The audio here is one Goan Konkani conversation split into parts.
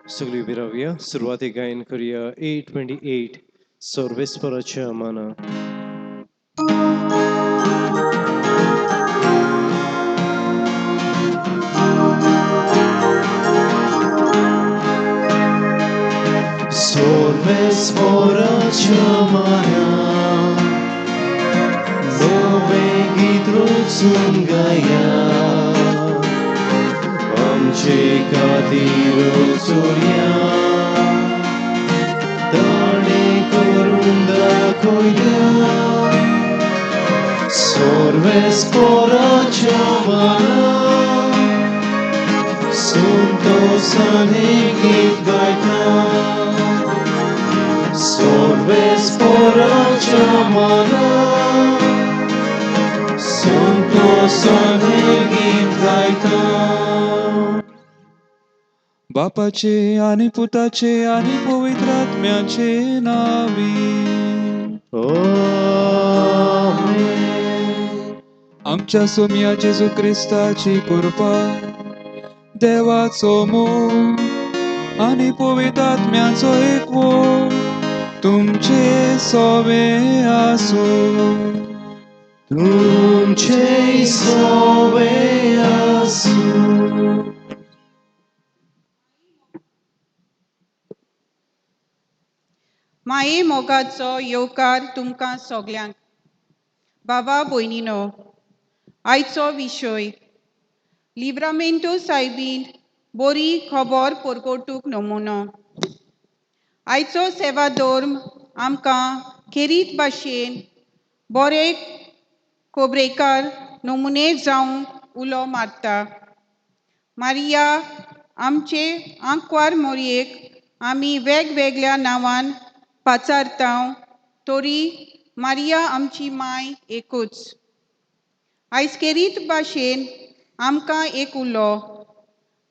सगळी उबी रावया. सुरवातेक गायन करुया 828 सर्वेस्पराच्या माना. सर्वेस्पराच्या माना नवे गीत रचून गाया, आमचे खातीर चोरया ताणें करून दाखयल्या. सर्वेस्पराच्या माना संतोषान हें गीत गायता. सर्वेस्पराच्या माना संतोषान हें गीत गायता. बापाचे आनी पुताचे आनी पवित्र आत्म्याचे नावी. आमेन. आमच्या सोम्या जेजू क्रिस्ताची कृपा, देवाचो मोग आनी पवित्र आत्म्याचो एकवो तुमचे सोवे आसूं. तुमचे सोवे आसूं. माये मोगाचो येवकार तुमकां सगल्यांक. बाबा भयणीनो, आयचो विशय लिब्रामेंटो सायबीन बरी खबर परगटूंक नमुनो. आयचो सेवा धर्म आमकां खेरीत भाशेन बरे खबरेकार नमुने जावंक उलो मारता. मारिया आमचे आंकवार मोरयेक आमी वेगवेगळ्या नांवान पाचारता, तरी मारिया आमची माय एकूच. आयज खेरीत भाशेन आमकां एक उलो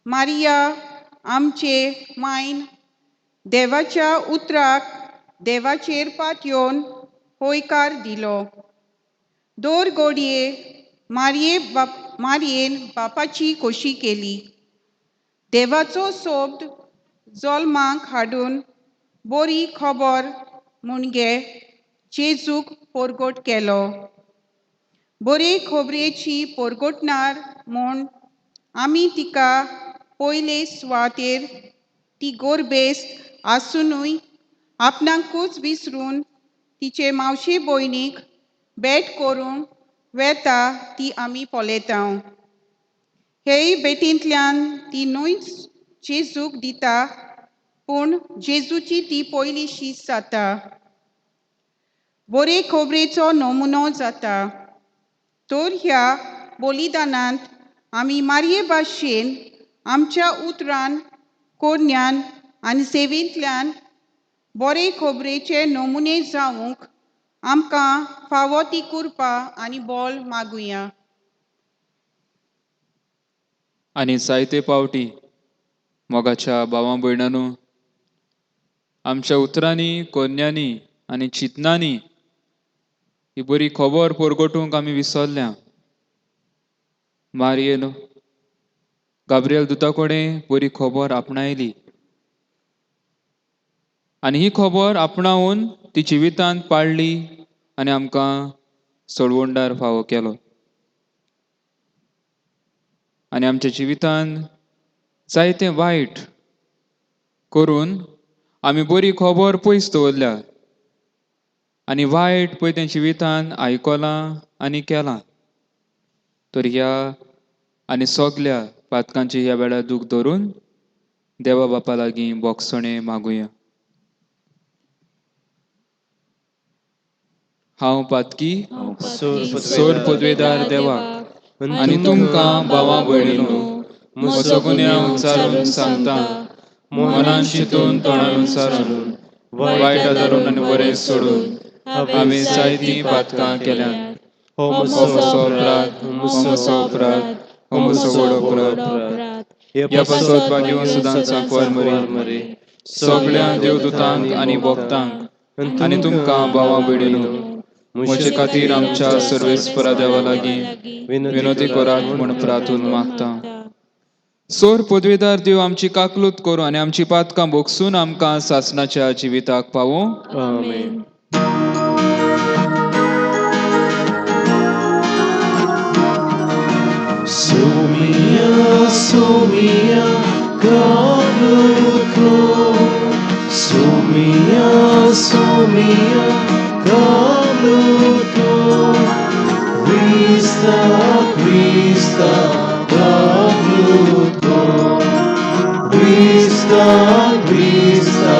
मारिया आमचे मायन देवाच्या उतराक देवाचेर पातयेवन हयकार दिलो. दर घडये मारये बाप मारयेन बापाची खोशी केली. देवाचो सोब्द जल्माक हाडून बरी खबर मुणगे जेजूक परगट केलो. बरे खबरेची परगटणार म्हूण आमी तिका पयले सुवातेर ती गोरबेस्त आसुनूय आपणाकूच विसरून तिचे मावशे भयणीक भेट करूंक वेता ती आमी पळयता. हेय भेटींतल्यान ती न्हूच जेजूक दिता, पूण जेजूची ती पयली शीस जाता, बरे खबरेचो नमुनो जाता. तर ह्या बलिदानांत आमी मारये भाशेन आमच्या उतरान, कोरन्यान आनी सेवेंतल्यान बरे खबरेचे नमुने जावंक आमकां फावो ती कृपा आनी बोल मागुया. आनी जायते पावटी मोगाच्या भावां भयणांनो, आमच्या उतरांनी, कोन्यांनी आनी चिंतनांनी ही बरी खबर परगटूंक आमी विसरल्या. मारयेन गाब्रियल दुता कडेन बरी खबर आपणायली आनी ही खबर आपणावन ती जिवितांत पाळ्ळी आनी आमकां सोडवणदार फावो केलो. आनी आमच्या जिवितांत जायतें वायट करून आमी बरी खबर पयस दवरल्या आनी वायट पळय तें जिवितांत आयकलां आनी केलां. तर ह्या आनी सगल्या पातकांची ह्या वेळार दूख धरून देवा बापा लागीं बोगसणें मागुया. हांव पातकी सोर पदवेदार देवाक आनी तुमकां भावा भयणीनो म्हजो गुन्यांव उच्चारून सांगता, मनान चिंतून तोंडान उच्चारून वायट आदारून आनी बरें सोडून हांवें जायतीं पातकां केल्यांत. हो म्हजो अपराध, हो म्हजो अपराध, हो म्हजो व्हड अपराध. ह्या पासत भाग्यवान सदांच सांकवार मरी सगळ्या देवदूतांक आनी भक्तांक आनी तुमकां भावा भयणीनो म्हजे खातीर आमच्या सर्वेस्परा देवा लागीं विनोती करात म्हूण प्रार्थून मागता. सोर पदवेदार देव आमची काकलूत करूं आनी आमची पातकां भोगसून आमकां सासणाच्या जिविताक पावूं. आमेन. Sumia, Sumia, Kabluko. Sumia, Sumia, Kabluko. Krista, Krista, Kabluko. Krista, Krista,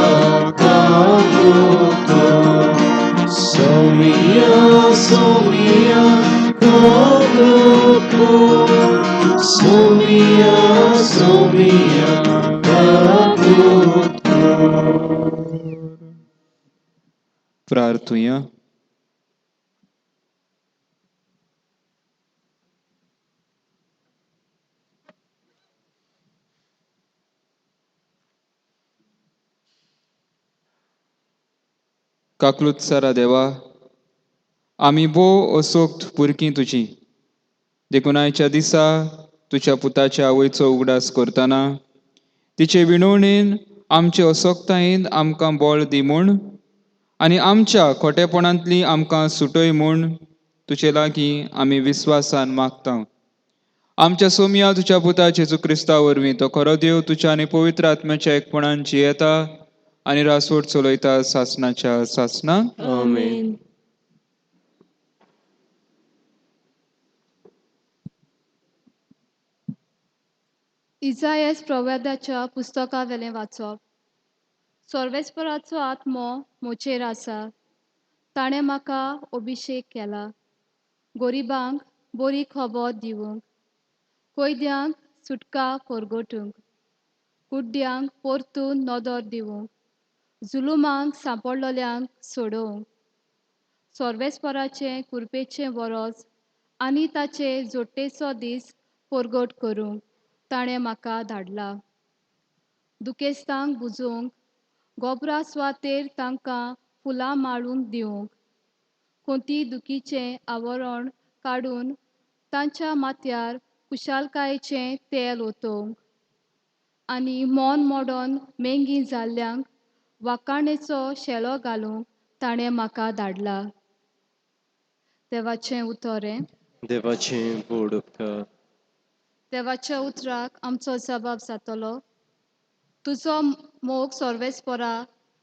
Kabluko. Sumia, Sumia, Kabluko. Sumia, Sumia, Kabluko. प्रार्थुया. काकलूत सारा देवा, आमी भोव असोक्त पुरकी तुजी, देखून आयच्या दिसा तुज्या पुताच्या आवयचो उगडास करतना तिचे विणवणेन आमचे असोक्तायेन आमकां बळ दी म्हूण आनी आमच्या खोटेपणांतली आमकां सुटय म्हूण तुजे लागीं आमी विस्वासान मागता. आमच्या सोमया तुज्या पुता जेजू क्रिस्ता वरवीं, तो खरो देव, तुज्या आनी पवित्र आत्म्याच्या एकपणान जियेता आनी रासवट चलयता सासणाच्या सासणाक. आमेन. इजायस प्रवादाच्या पुस्तकावेलें वाचप. सर्वेस्पराचो आत्मो मोचेर आसा, ताणें म्हाका अभिशेक केला गरिबांक बरी खबर दिवंक, कैद्यांक सुटका परगटूंक, कुड्ड्यांक परतून नदर दिवंक, जुलुमांक सांपडलोल्यांक सोडोवंक, सर्वेस्पराचें कुरपेचें वरोस आनी ताचे जोडटेचो दीस परगट करूंक ताणें म्हाका धाडला, दुखेस्तांक बुजोवंक, गोबरा सुवातेर तांकां फुलां माळूंक दिवंक, कोंती दुखीचें आवरण काडून तांच्या माथ्यार खुशालकायेचें तेल ओतोवंक आनी मन मोडोन मेंगी जाल्ल्यांक वाकाणेचो शेलो घालूंक ताणें म्हाका धाडला. देवाचें उतर हें. देवाचें बोड उपकार. देवाच्या उतराक आमचो जबाब जातलो. तुजो मोग सर्वेस्परा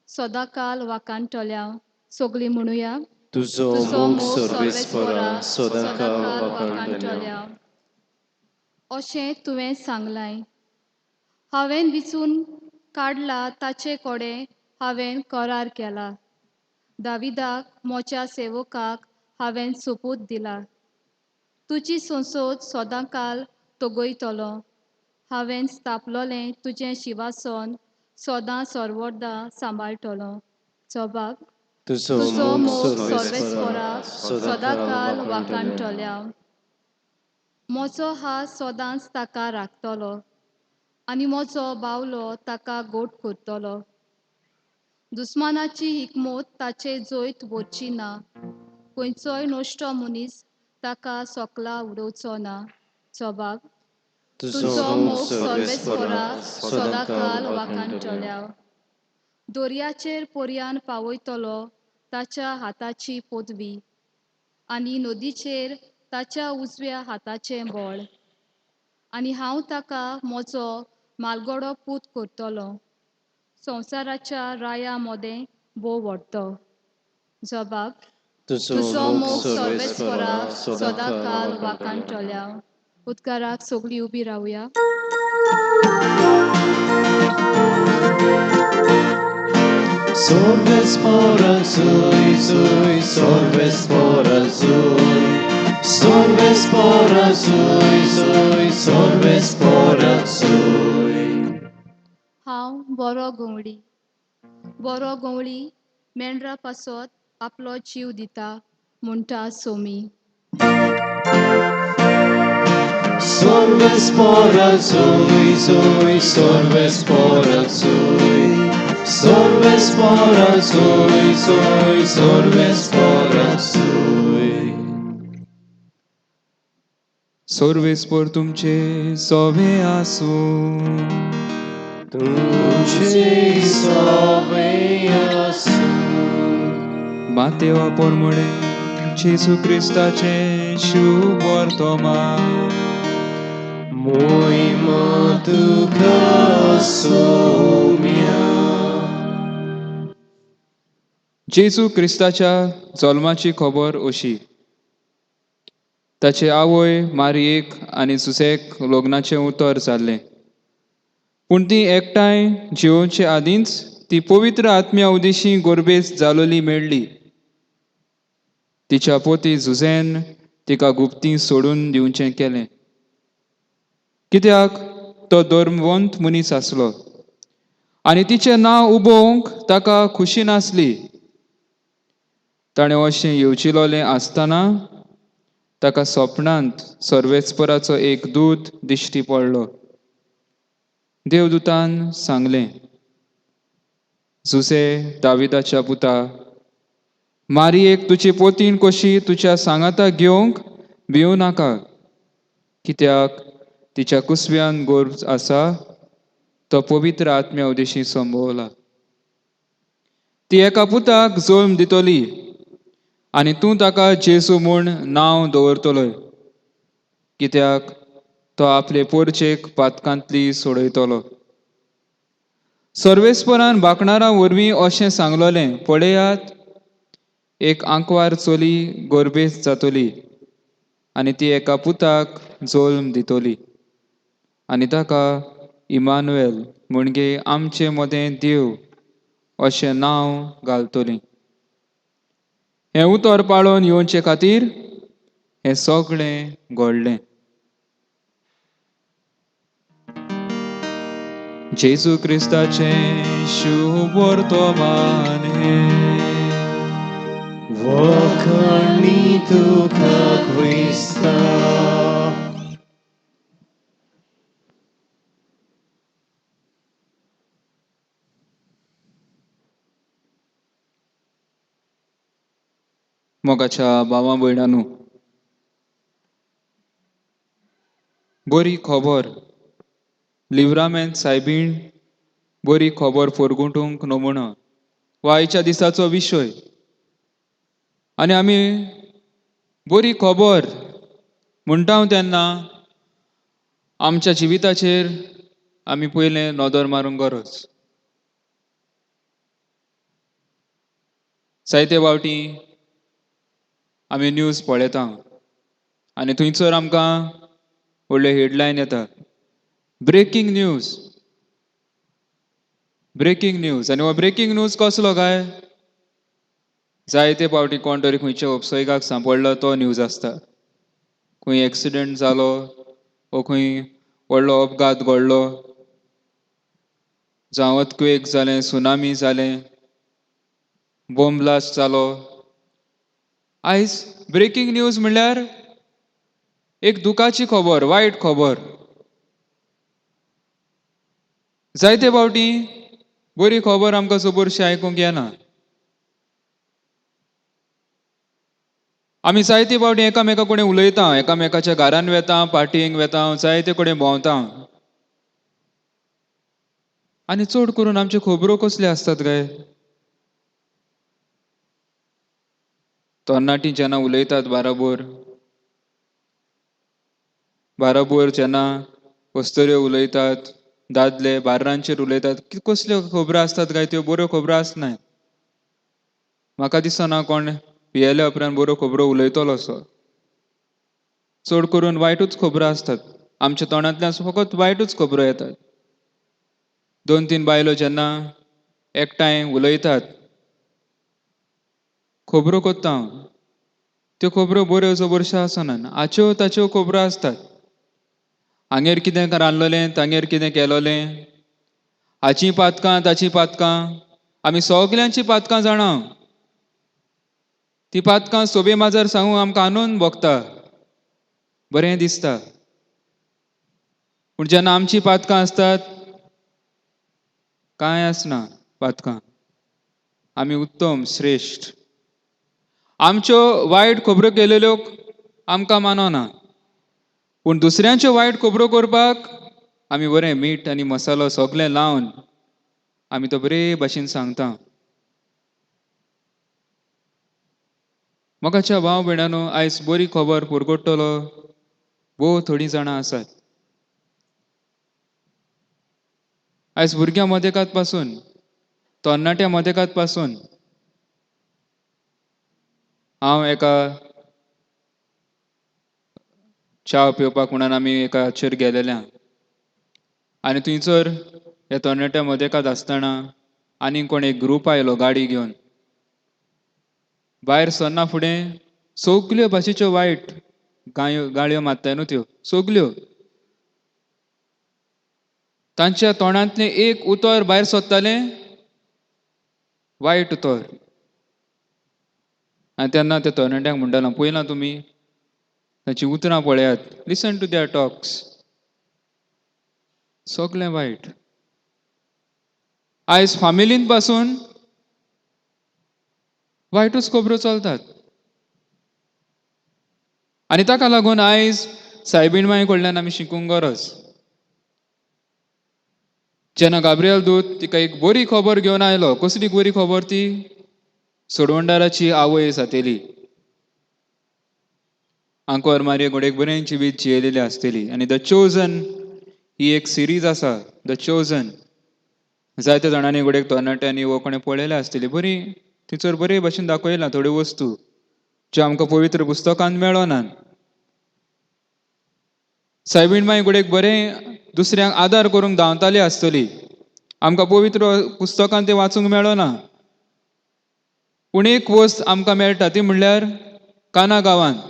सदांकाल वाकाणटल्या. सगळीं म्हणुया. तुजो मोग सर्वेस्परा सदांकाल वाखाणटल्या. अशें तुवें सांगलां. हांवें विचून काडला ताचे कडेन हांवें करार केला. दाविदाक म्हज्या सेवकाक हांवें सोपूत दिला. तुजी संसद सदांकाल तगयतलो. हांवें स्थापलोलें तुजें शिवासन सदां सर्वदा सांबाळटलो. जबाब. तुजो तुजो मोग मोग सर्वेस्परा सर्वेस्परा सदांकाल सदांकाल वाखाणटल्या. वाखाणटल्या. म्हजो हात सदांच ताका राखतलो आनी म्हजो बावलो ताका गोट करतलो. दुस्मानाची हिकमत ताचे जैत वचची ना. खंयचोय नश्टो मनीस ताका सोकला उडोवचो ना. जबाब. तुजो मोग सर्वेस्परा सदांकाल वाखाणटल्या. दर्याचेर पर्यान पावयतलो ताच्या हाताची पदवी आनी नदीचेर ताच्या उजव्या हाताचें बळ. आनी हांव ताका म्हजो मालगडो पूत करतलो. संवसाराच्या राया मदें भोव व्हडतो. जबाब. तुजो तुजो मोग मोग सर्वेस्परा सर्वेस्परा सदांकाल सदांकाल वाखाणटल्या. वाखाणटल्या. उदकाराक सगळीं उबी रावया. Sorvespora sui sui, sorvespora sui. Sorvespora sui sui, sorvespora sui. हांव बरो गवळी. बरो गवळी मेंढरा पासत आपलो जीव दिता म्हणटा Somi. Sorvespora sui sui, sorvespora sui. Sorvespora sui sui, sorvespora sui. सर्वेस्पर तुमचे सोवे आसूं. तुमचे सोवे आसूं. मातेवा पोरमुळे जेजू क्रिस्ताचें शुभ वर्तमान. मोहिमा तुका सोम्या. जेजू क्रिस्ताच्या जल्माची खबर अशी. ताचे आवय मारयेक आनी सुसेक लग्नाचें उतर जाल्लें, पूण ती एकठांय जिवोवचे आदींच ती पवित्र आत्म्या उदेशी गोरबेज जालोली मेळ्ळी. तिच्या पोती जुझेन तिका गुप्ती सोडून दिवचें केलें, कित्याक तो धर्मवंत मनीस आसलो आनी तिचें नांव उबोवंक ताका खुशी नासली. ताणें अशें येवजिलोलें आसतना ताका सपनांत सर्वेस्पराचो एक दूत दिश्टी पडलो. देवदूतान सांगलें, जुसे दाविदाच्या पुता, मारयेक तुजी पोतीन कशी तुज्या सांगाता घेवंक भिवं नाका, कित्याक तिच्या कुसव्यान गोर्ज आसा तो पवित्र आत्म्या उदेशी संभवला. ती एका पुताक जल्म दितली आनी तूं ताका जेजू म्हूण नांव दवरतलोय, कित्याक तो आपले पोरचेक पातकांतली सोडयतलो. सर्वेस्परान बाकणारा वरवीं अशें सांगलोलें, पळयात, एक आंकवार चली गोरबेज जातली आनी ती एका पुताक जल्म दितली आनी ताका इमानुएल म्हणजे आमचे मदें देव अशें नांव घालतली. हें उतर पाळोवन येवचे खातीर हें सगळें घडलें. जेजू क्रिस्ताचें शुभ वर्तमान हें. वखणी तुका क्रिस्ता. मोगाच्या भावा भयणांनो, बरी खबर लिव्रामेंत सायबीण बरी खबर फोरगुटूंक नमुना हो आयच्या दिसाचो विशय. आनी आमी बरी खबर म्हणटा तेन्ना आमच्या जिविताचेर आमी पयलें नदर मारूंक गरज. जायते फावटी आमी न्यूज पळयता आनी थंयसर आमकां व्हडले हेडलायन येता, ब्रेकींग न्यूज, ब्रेकींग न्यूज. आनी हो ब्रेकींग न्यूज कसलो काय? जायते फावटी कोण तरी खंयच्या उपसर्गाक सांपडलो तो न्यूज आसता. खंय एक्सिडंट जालो वो खंय व्हडलो अपघात घडलो, जावं अर्थक्वेक जालें, सुनामी जालें, बॉम्ब ब्लास्ट जालो. आयज ब्रेकींग न्यूज म्हणल्यार एक दुखाची खबर, वायट खबर. जायते फावटी बरी खबर आमकां चडशी आयकूंक येना. आमी जायते फावटी एकामेका कडेन उलयता, एकामेकाच्या घरान वेता, पार्टींक वेता, जायते कडेन भोंवता आनी चड करून आमच्यो खबरो कसल्यो आसतात काय? तरणाटीं जेन्ना उलयतात बाराबोर बाराबोर, जेन्ना अस्तुऱ्यो उलयतात, दादले बार्रांचेर उलयतात, कसल्यो खबरो आसतात काय? त्यो बऱ्यो खबरो आसनात. म्हाका दिसना कोण पियेल्या उपरांत बऱ्यो खबरो उलयतलो असो. चड करून वायटूच खबरो आसतात आमच्या तोंडांतल्यान, फकत वायटूच खबरो येतात. दोन तीन बायलो जेन्ना एकठांय उलयतात, खबरो कोत्ता, त्यो खबरो बऱ्यो चडश्यो आसना, हाच्यो ताच्यो खबरो आसतात. हांगेर कितें रांदलोलें, तांगेर कितें केलोलें, हाचीं पातकां ताचीं पातकां, आमी सगल्यांचीं पातकां जाणा. ती पातकां सोबे माजार सांगूंक आमकां आनंद भोगता, बरें दिसता. पूण जेन्ना आमचीं पातकां आसतात, कांय आसना पातकां, आमी उत्तम श्रेश्ठ. आमच्यो वायट खबरो केलेल्यो आमकां मानना. पूण दुसऱ्यांच्यो वायट खबरो करपाक आमी बरें मीठ आनी मसालो सगळें लावन आमी तो बरे भाशेन सांगता. मोगाच्या भाव भयणानो, आयज बरी खबर पुरगोट्टलो भोव थोडीं जाणां आसात. आयज भुरग्यां मदेकात पासून, तरणाट्या मदेकात पासून हांव एका च्या पिवपाक म्हणून आमी एका चेर गेलेल्या आनी थंयसर ह्या तरणाट्या मदेकात आसतना आनी कोण एक ग्रूप आयलो गाडी घेवन. भायर सरना फुडें सगल्यो भाशेच्यो वायट गायो गाळयो मारता न्हू त्यो सगल्यो. तांच्या तोंडांतलें एक उतर भायर सोदतालें वायट उतर. आनी तेन्ना त्या तरणाट्यांक म्हणटालो, पळयलां तुमी तांची उतरां पळयात, लिसन टू their talks, सगलें वायट. आयज फामिलीन पासून वायटूच खबरो चलतात आनी ताका लागून आयज सायबीण माई कडल्यान आमी शिकूंक गरज. जेन्ना गाब्रियल दूत तिका एक बरी खबर घेवन आयलो, कसली बरी खबर ती? सोडवणदाराची आवय जातेली. आंकवार मारये घोडेक बरें जिवीत जियेलेली आसतली. आनी the chosen ही एक सिरीज आसा, the chosen. जायत्या जाणांनी घोडेक तरणाट्यांनी वो कोणें पळयल्या आसतली. बरी थंयसर बरे भाशेन दाखयला थोड्यो वस्तू ज्यो आमकां पवित्र पुस्तकांत मेळनात. सायबीण माई घोडेक बरें दुसऱ्यांक आदार करूंक धांवताली आसतली. आमकां पवित्र पुस्तकांत तें वाचूंक मेळना. पूण एक वस्त आमकां मेळटा ती म्हणल्यार काना गांवांत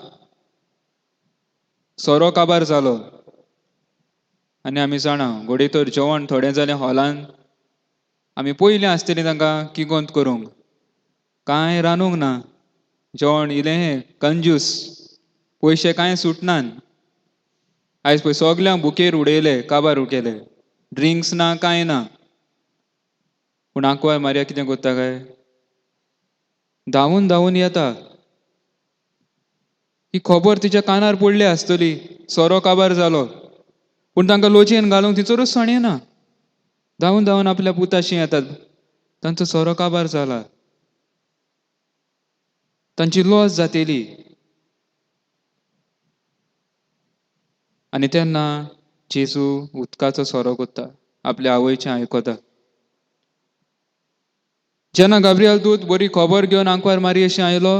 सोरो काबार जालो आनी आमी जाणा घोडये तर जेवण थोडें जालें हॉलान. आमी पयलें आसतलीं तांकां किगोंत करूंक, कांय रांदूंक ना, जेवण इलें हें कंजूस, पयशे कांय सुटनात. आयज पळय सगल्यांक बुकेर उडयले, काबार उडयले, ड्रिंक्स ना कांय ना. पूण आंकवार मारया कितें करता काय, धांवून धांवून येता. ही खबर तिच्या कानार पडली आसतली, सोरो काबार जालो. पूण तांकां लोचयेन घालूंक थंयसरूच सणयना. धांवून धांवून आपल्या पुताशी येतात, तांचो सोरो काबार जाला, तांची लॉस जातेली. आनी तेन्ना जेजू उदकाचो सोरो करता, आपल्या आवयचें आयकता. जेन्ना गाब्रियल दूत बरी खबर घेवन आंकवार मारी अशी आयलो,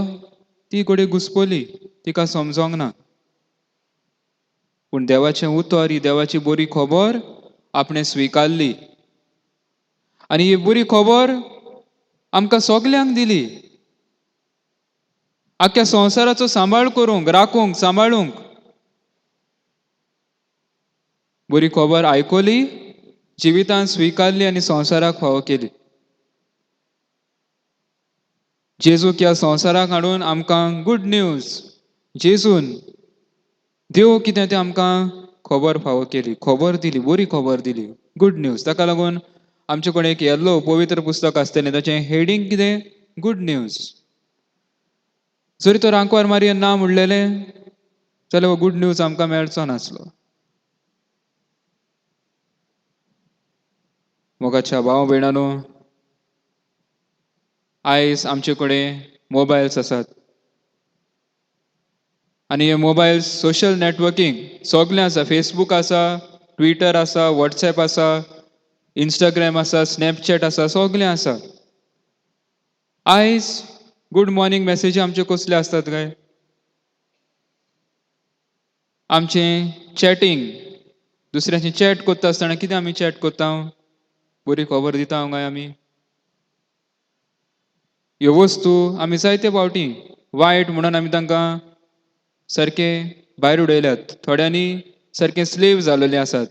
ती घडये घुसपली, तिका समजोंक ना. पूण देवाचें उतर, ही देवाची बरी खबर आपणें स्विकारली आनी ही बरी खबर आमकां सगल्यांक दिली. आख्या संवसाराचो सांबाळ करूंक, राखूंक, सांबाळूंक बरी खबर आयकली, जिवितान स्विकारली आनी संवसाराक फावो केली. जेजूक ह्या संवसाराक हाडून आमकां गुड न्यूज, जेजून देव कितें तें आमकां खबर फावो केली, खबर दिली, बरी खबर दिली, गुड न्यूज. ताका लागून आमचे कडेन एक येल्लो पवित्र पुस्तक आसतलें, ताचें हेडींग कितें, गुड न्यूज. जरी तर आंकवार मारयेन ना म्हणलेलें जाल्यार हो गुड न्यूज आमकां मेळचो नासलो. मोगाच्या भाव भयणानो, आयज आमचे कडेन मोबायल्स आसात आनी हे मोबायल्स सोशल नॅटवर्कींग सगळें आसा. फेसबूक आसा, ट्विटर आसा, वॉट्सएप आसा, इंस्टाग्राम आसा, स्नॅपचॅट आसा, सगळें आसा. आयज गुड मॉर्निंग मॅसेजी आमच्यो कसल्यो आसतात काय? आमचें चॅटींग, दुसऱ्यांची चॅट करता आसतना कितें आमी चॅट करता? बरी खबर दिता काय आमी? ह्यो वस्तू आमी जायते फावटी वायट म्हणून आमी तांकां सारके भायर उडयल्यात. थोड्यांनी सारके स्लेव जाल्ले आसात.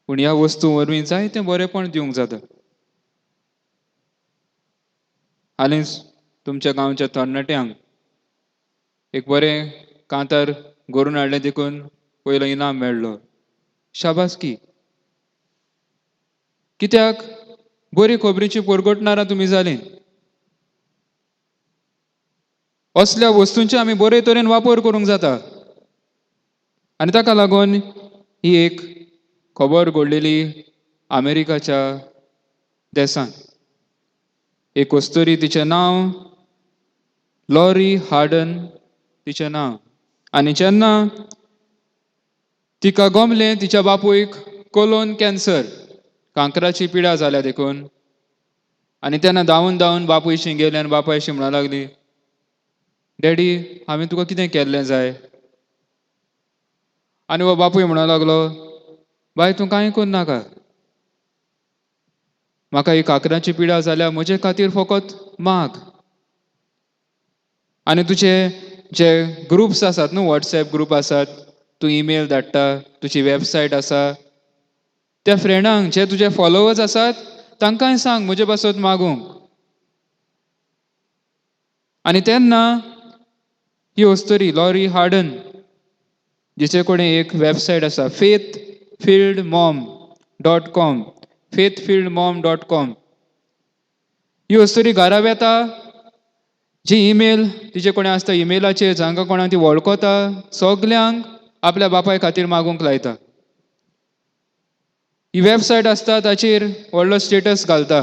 पूण ह्या वस्तू वरवीं जायतें बरेंपण दिवंक जाता. हालींच तुमच्या गांवच्या तरणाट्यांक एक बरें कांतार करून हाडलें देखून पयलो इनाम मेळ्ळो. शाबासकी. कित्याक बरी खबरीची परगटणारां तुमी जालीं. असल्या वस्तूंचे आमी बरे तरेन वापर करूंक जाता. आनी ताका लागून ही एक खबर घडलेली अमेरिकाच्या देशांत. एक अस्तुरी, तिचें नांव लॉरी हार्डन तिचें नांव. आनी जेन्ना तिका गमलें तिच्या बापूयक कोलोन कॅन्सर, कांक्राची पिडा जाल्या देखून, आनी तेन्ना धांवून धांवून बापूयशी गेली आनी बापायशी म्हणूंक लागली, डॅडी हांवें तुका कितें केल्लें जाय? आनी हो बापूय म्हणूंक लागलो, बाय तूं कांय करूं नाका, म्हाका ही कांक्राची पिडा जाल्या, म्हजे खातीर फकत माग. आनी तुजे जे ग्रुप्स आसात न्हू, वॉट्सएप ग्रूप आसात, तूं ईमेल धाडटा, तुजी वेबसायट आसा, त्या फ्रेंडांक जे तुजे फॉलोवर्स आसात तांकांय सांग म्हजे पासत मागूंक. आनी तेन्ना ही अस्तुरी लॉरी हार्डन, जिचे कडेन एक वेबसायट आसा faith filled mom dot com, faith filled mom dot com, ही अस्तुरी घरा वेता, जी ईमेल तिचे कडेन आसता ईमेलाचेर जांकां कोणाक ती वळखता सगल्यांक आपल्या बापाय खातीर मागूंक लायता. ही वेबसायट आसता ताचेर व्हडलो स्टेटस घालता,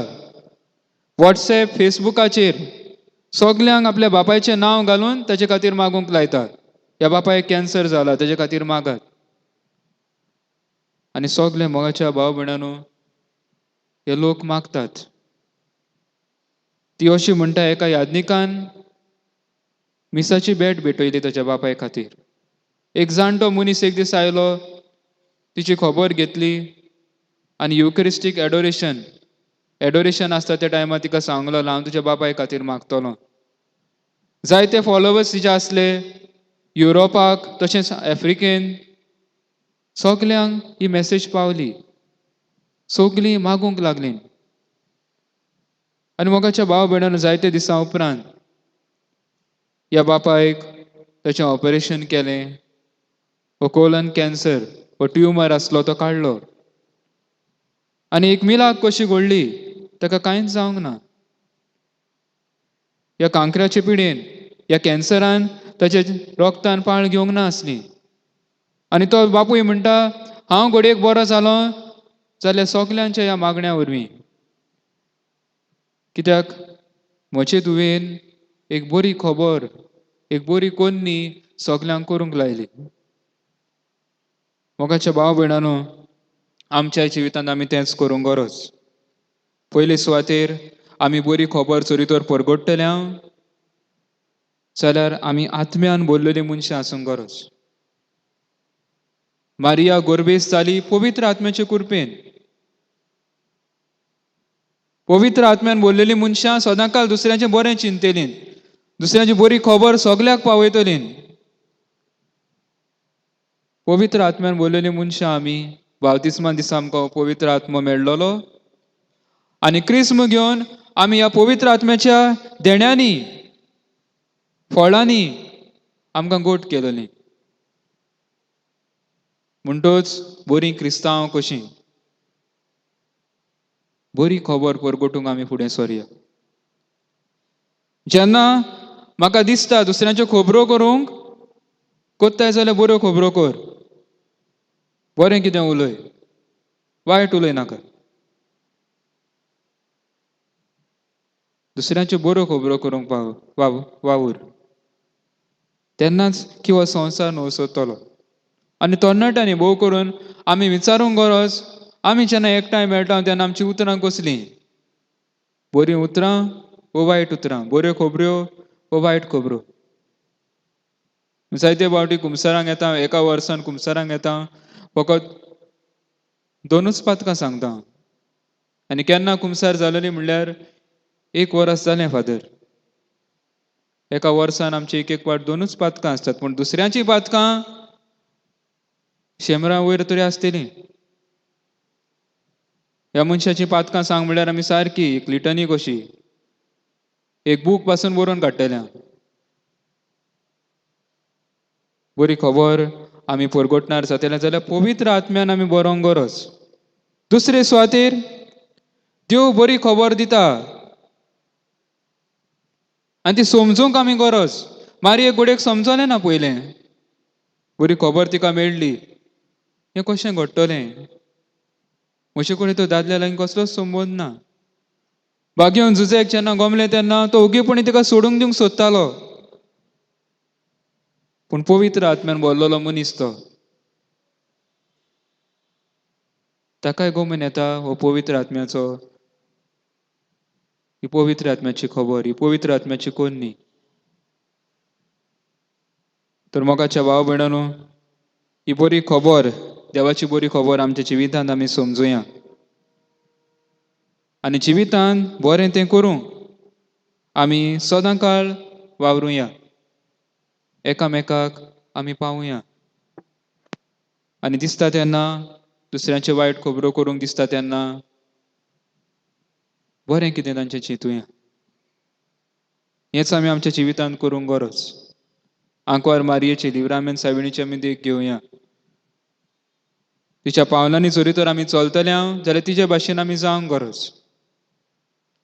वॉट्सएप फेसबुकाचेर सगल्यांक आपल्या बापायचें नांव घालून ताचे खातीर मागूंक लायता, ह्या बापायक कॅन्सर जाला ताचे खातीर मागात. आनी सगले मोगाच्या भाव भयणांनो हे लोक मागतात. ती अशी म्हणटा, एका याज्ञिकान मिसाची भेट भेटयली ताच्या बापाय खातीर. एक जाणटो मनीस एक दीस आयलो, तिची खबर घेतली आनी युकरिस्टीक एडोरेशन, एडोरेशन आसता त्या टायमार तिका सांगलो, हांव तुज्या बापाय खातीर मागतलो. जायते फॉलोवर्स तिचे आसले युरोपाक तशेंच आफ्रिकेन, सगल्यांक ही मॅसेज पावली, सगलीं मागूंक लागलीं. आनी मोगाच्या भाव भयणान जायते दिसां उपरांत ह्या बापायक ताचें ऑपरेशन केलें, हो कोलन कॅन्सर हो ट्युमर आसलो तो काडलो आनी एक मिलाक कशी घडली, ताका कांयच जावंक ना. ह्या कांक्राचे पिडेन, ह्या कॅन्सरान ताच्या रोगतान पाळ घेवंक ना आसली. आनी तो बापूय म्हणटा, हांव घडयेक बरो जालो जाल्यार सगल्यांच्या ह्या मागण्या वरवीं, कित्याक म्हजे धुवेन एक बरी खबर, एक बरी कोन्नी सगल्यांक करूंक लायली. मोगाच्या भाव भयणानो आमच्या जिवितांत आमी तेंच करूंक गरज. पयले सुवातेर आमी बरी खबर चोरी तर परगट्टले जाल्यार आमी आत्म्यान बोल्लेली मनशां आसूंक गरज. मारिया गोरबेस जाली पवित्र आत्म्याचे कृपेन. पवित्र आत्म्यान बोल्लेली मनशां सदांकाल दुसऱ्यांचें बरें चिंततलीं, दुसऱ्यांची बरी खबर सगल्याक पावयतलीं. पवित्र आत्म्यान बोल्लेली मनशां आमी बावतिस्मा दिसा आमकां पवित्र आत्मो मेळ्ळलो आनी क्रिस्म घेवन आमी ह्या पवित्र आत्म्याच्या देण्यांनी फळांनी आमकां गोट केलोली. म्हणटच बरीं क्रिस्तांव कशीं बरी खबर परगटूंक आमी फुडें सरया. जेन्ना म्हाका दिसता दुसऱ्यांच्यो खबरो करूंक कोत्ताय जाल्यार बऱ्यो खबरो कर, बरें कितें उलय, वायट उलय नाका. दुसऱ्यांच्यो बऱ्यो खबरो करूंक वावूर, तेन्नाच की हो संवसार नवसतलो. आनी तरणाट्यांनी भोव करून आमी विचारूंक गरज, आमी जेन्ना एकठांय मेळटा तेन्ना आमचीं उतरां कसलीं, बरीं उतरां वो वायट उतरां, बऱ्यो खबऱ्यो वो वायट खबऱ्यो. जायते फावटी कुमसारांक येता, एका वर्सान कुमसारांक येता, फकत दोनूच पातकां सांगता. आनी केन्ना कुमसार जालेली म्हणल्यार एक वर्स जालें फादर. एका वर्सान आमची एक एक फावट दोनूच पातकां आसतात, पूण दुसऱ्यांचीं पातकां शेंबरा वयर तरी आसतलीं. ह्या मनशाचीं पातकां सांग म्हणल्यार आमी सारकी एक लिटनी कशी एक बूक पासून बरोवन काडटले. बरी खबर आमी परगटणार जातले जाल्यार पवित्र आत्म्यान आमी बरोवंक गरज. दुसरे सुवातेर देव बरी खबर दिता आनी ती समजूंक आमी गरज. मारये घडयेक समजलें ना पयलें, बरी खबर तिका मेळ्ळी. हें कशें घडटलें? म्हजे कडेन तो दादल्या लागीं कसलोच संबंद ना. भाग्यवंत जुझेक जेन्ना गमलें तेन्ना तो ओगीपणी तिका सोडूंक दिवंक सोदतालो, पूण पवित्र आत्म्यान भरलेलो मनीस तो, ताकाय गमून येता हो पवित्र आत्म्याचो, ही पवित्र आत्म्याची खबर, ही पवित्र आत्म्याची कोन्नी. तर मोगाच्या भाव भयणांनो, ही बरी खबर, देवाची बरी खबर आमच्या जिवितांत आमी समजुया आनी जिवितांत बरें तें करूंक आमी सदां काळ वावरुया, एकामेकाक आमी पावुया. आनी दिसता तेन्ना दुसऱ्यांचे वायट खबरो करूंक दिसता तेन्ना बरें कितें तांचें चिंतुया. हेंच आमी आमच्या जिवितांत करूंक गरज. आंकवार मारयेची, लिव्रामेन सायबिणीची आमी देख घेवया. तिच्या पावलांनी जरी तर आमी चलतले जाल्यार तिचे भाशेन आमी जावंक गरज.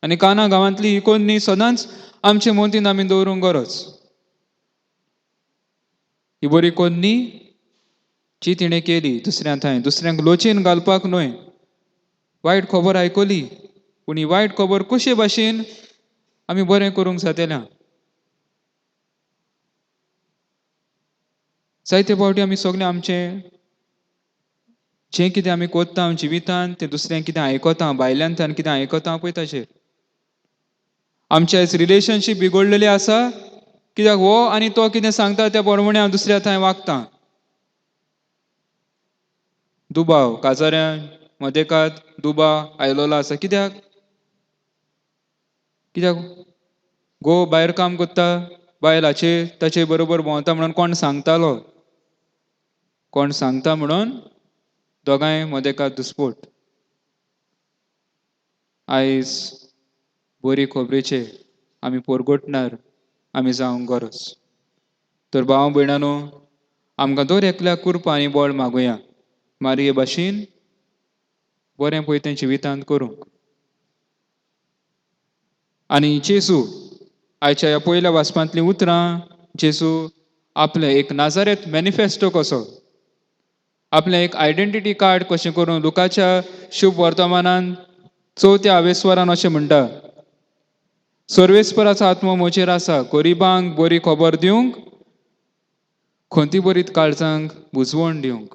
आनी काना गांवांतली ही कोन्नी सदांच आमचे मोतीन आमी दवरूंक गरज. ही बरी कोन्नी जी तिणें केली दुसऱ्यां थंय, दुसऱ्यांक लोचेन घालपाक न्हय. वायट खबर आयकली, पूण ही वायट खबर कशे भाशेन आमी बरें करूंक जातल्या. जायते फावटी आमी सगळें आमचें जें कितें आमी कोत्ता जिवितांत तें दुसऱ्यांक कितें आयकता, भायल्यान कितें आयकता पळय ताचेर आमचे आयज रिलेशनशीप बिगडलेली आसा. कित्याक हो आनी तो कितें सांगता त्या प्रमाणे हांव दुसऱ्या थंय वागता. दुबाव काजाऱ्यां मदेकात दुबाव आयलोलो आसा. कित्याक? कित्याक गो भायर काम करता, बायल हाचे ताचे बरोबर भोंवता म्हणून कोण सांगतालो, कोण सांगता म्हणून दोगांय मदेकात दुस्पोट. आयज बरी खबरेचे आमी पोरगोटणार आमी जावंक गरज. तर भाव भयणानो, आमकां दर एकल्याक कुरपा आनी बळ मागुया मारये भाशेन बरें पळय तें जिवितांत करूंक. आनी जेजू आयच्या ह्या पयल्या वाचपांतलीं उतरां, जेजू आपलें एक नाजारेत मॅनिफेस्टो कसो, आपलें एक आयडेंटिटी कार्ड कशें करून लुकाच्या शुभ वर्तमानान चवथ्या आवेस्वरान अशें म्हणटा, सर्वेस्पराचो आत्मो म्हजेर आसा, गरिबांक बरी खबर दिवंक, खंती बरीत काळजांक बुजवण दिवंक,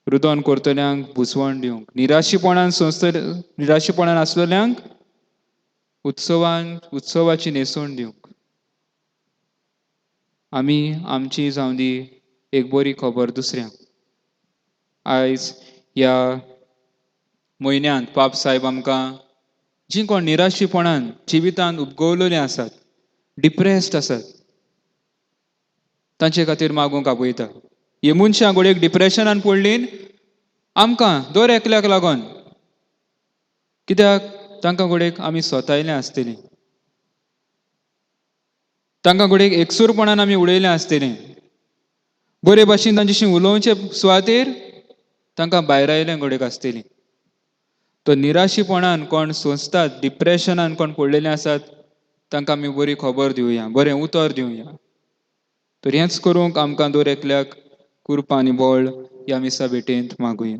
रुदन करतल्यांक बुजवण दिवंक, निराशीपणान संवसले निराशीपणान आसलेल्यांक उत्सवान उत्सवाची न्हेसवण दिवंक. आमी आमची जावं दी एक बरी खबर दुसऱ्यांक. आयज ह्या म्हयन्यांत पाप साहेब आमकां जीं कोण निराशीपणान जिवितांत उपगवलेलीं आसात, डिप्रेस्ड आसात, तांचे खातीर मागूंक आपयता. ही मनशां घडयेक डिप्रेशनान पडलीं आमकां दर एकल्याक लागून, कित्याक तांकां घडयेक आमी स्वतायलें आसतलीं, तांकां घडयेक एकसूरपणान आमी उडयलें आसतलें, बरे भाशेन तांच्याशी उलोवचे सुवातेर तांकां भायर आयलें घडयेक आसतलीं. तो निराशीपणान कोण सोंसतात, डिप्रेशनान कोण पडलेले आसात, तांकां आमी बरी खबर दिवया, बरें उतर दिवया. तर हेंच करूंक आमकां दर एकल्याक कुरपा आनी बळ ह्या मिसा भेटेंत मागुया.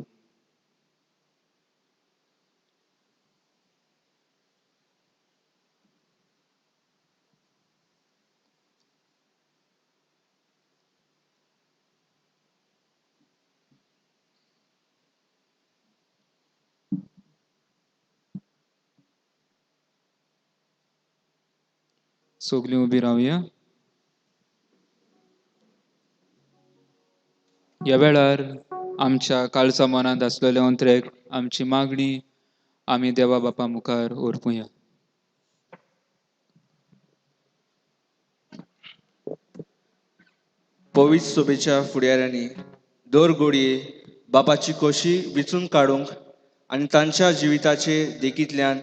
सगलीं उबी रावया. ह्या वेळार आमच्या काळजा मनांत आसलेले अंत्रेक आमची मागणी आमी देवा बापा मुखार ओरपुया. पवित्र सोबेच्या फुडाऱ्यांनी दर घडये बापाची खोशी विचून काडूंक आनी तांच्या जिविताचे देखींतल्यान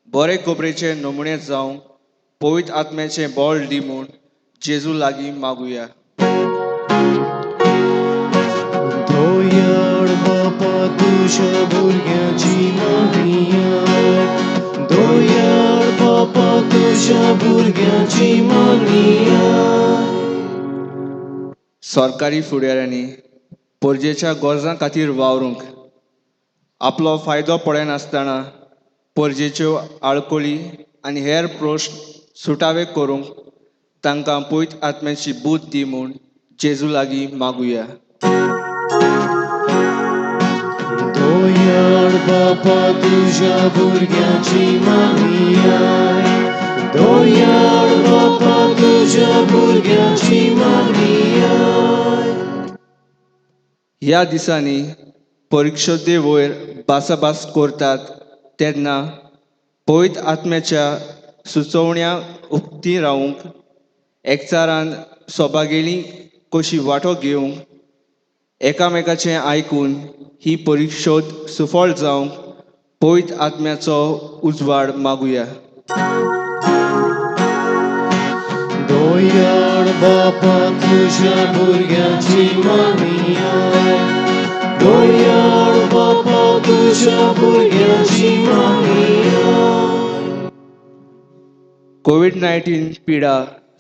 बरे खबरेचे नमुने जावंक पवित्र आत्म्याचें बळ दी म्हूण जेजू लागीं मागुया. दोयाळ बापा तुज्या भुरग्याची मागणी आयक, दोयाळ बापा तुज्या भुरग्याची मागणी आयक. सरकारी फुडाऱ्यांनी परजेच्या गरजां खातीर वावरूंक आपलो फायदो पळयनासतना परजेच्यो आडखळी आनी हेर प्रश्न सुटावे करूंक तांकां पवित्र आत्म्याची बूद दी म्हूण जेजू लागीं मागुया. दोयाळ बापा तुज्या भुरग्याची मागणी आय. दोयाळ बापा तुज्या भुरग्याची मागणी आय. ह्या दिसांनी परिक्षदे वयर भासाभास करतात तेन्ना पवित्र आत्म्याच्या सुचोवण्या उक्ती रावूंक एकचारान सभागेली कशी वांटो घेवंक एकामेकाचें आयकून ही परिक्षोद सुफळ जावंक पवित्र आत्म्याचो उजवाड मागुया. दोयाळ बापा तुज्या भुरग्याची मागणी आय. दोयाळ बापा तुज्या भुरग्याची मागणी आय. कोवीड 19 पिडा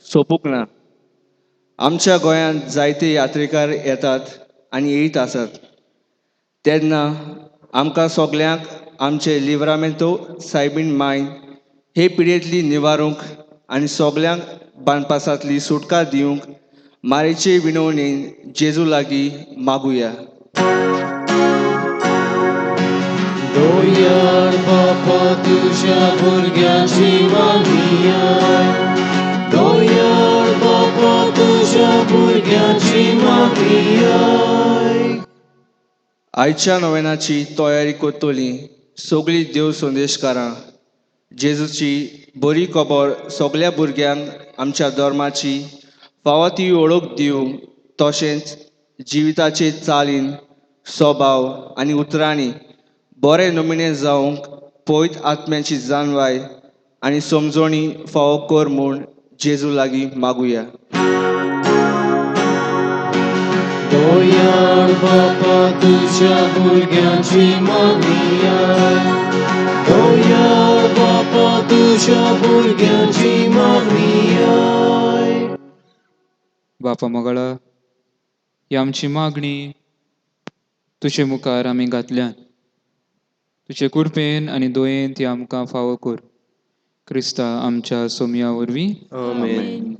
सोंपूंक ना. आमच्या गोंयांत जायते यात्रेकार येतात आनी येयत आसात तेन्ना आमकां सगल्यांक आमचे लिव्रामेंतो सायबीण मायन हे पिडेंतली निवारूंक आनी सगल्यांक बांदपासांतली सुटका दिवंक मारेचे विनवणेन जेजू लागीं मागुया. दोयाळ बापा तुज्या भुरग्याची मागणी आय. दोयाळ बापा तुज्या भुरग्याची मागणी आय. आयच्या नोवेनाची तयारी करतली सगळीं देव संदेशकारां जेजूची बरी खबर सगल्या भुरग्यांक आमच्या धर्माची फावो ती वळख दिवंक तशेंच जिविताचे चालीन स्वभाव आनी उतरांनी बरे नमुने जावंक पवित्र आत्म्याची जाणवाय आनी समजणी फावो कर म्हूण जेजू लागीं मागुया. दोयाळ बापा तुज्या भुरग्याची मागणी आय. दोयाळ बापा तुज्या भुरग्याची मागणी आय. बापा मोगाळा, ही आमची मागणी तुजे मुखार आमी घातल्यान. तुजे कृपेन आनी दयेन ती आमकां फावो कर. क्रिस्ता आमच्या सोमया वरवीं. आमेन.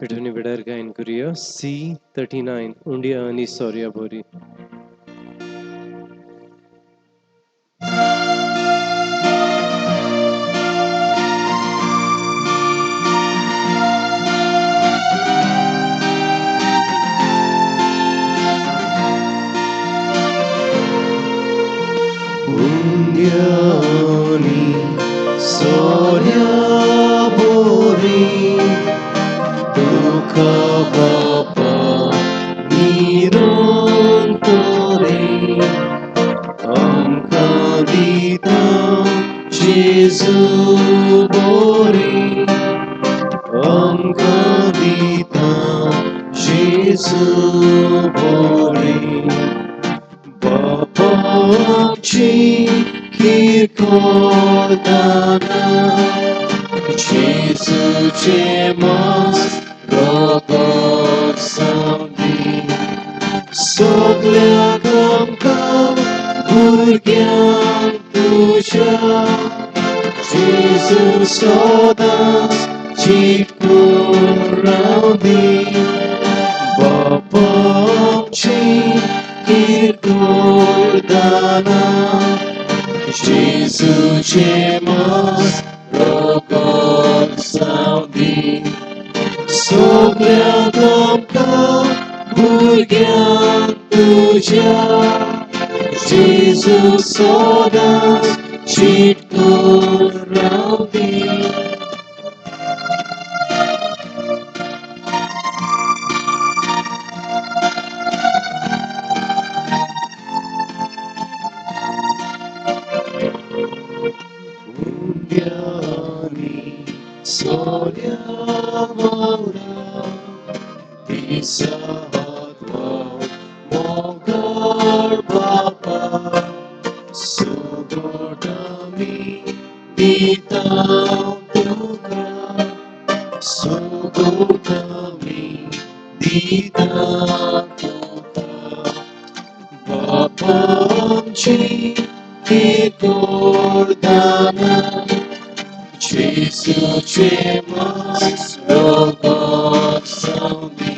पेठोनी वेळार गायन करूया C39 उंडिया आनी सोर्या बोरी. उंद्यानी सोऱ्या बोरी तुका बापा निरंतरे आमकां दिता जेजू बोरी आमकां दिता जेजू बोरी. बापा आमची किरकोळ दानां जेजूचें मांस रगत जावंदी सगल्यांक आमकां भुरग्यांक तुज्या जेजू सदांच. चिटकून रावदी बापा आमची किरकोळ दानां जेजूचें मास रगत जावंदी सगळ्यांक आमकां भुरग्यांक तुज्या जेजू सदांच चिटकून रावदी. उंड्यांनी सोऱ्या वावरा दिसा हातवाव मोगाळ बापा सुगोट आमी दिता तुका सुगोट आमी दिता तुका बापा आमची किरकोळ दानां जेजूचें मास रगत जावंदी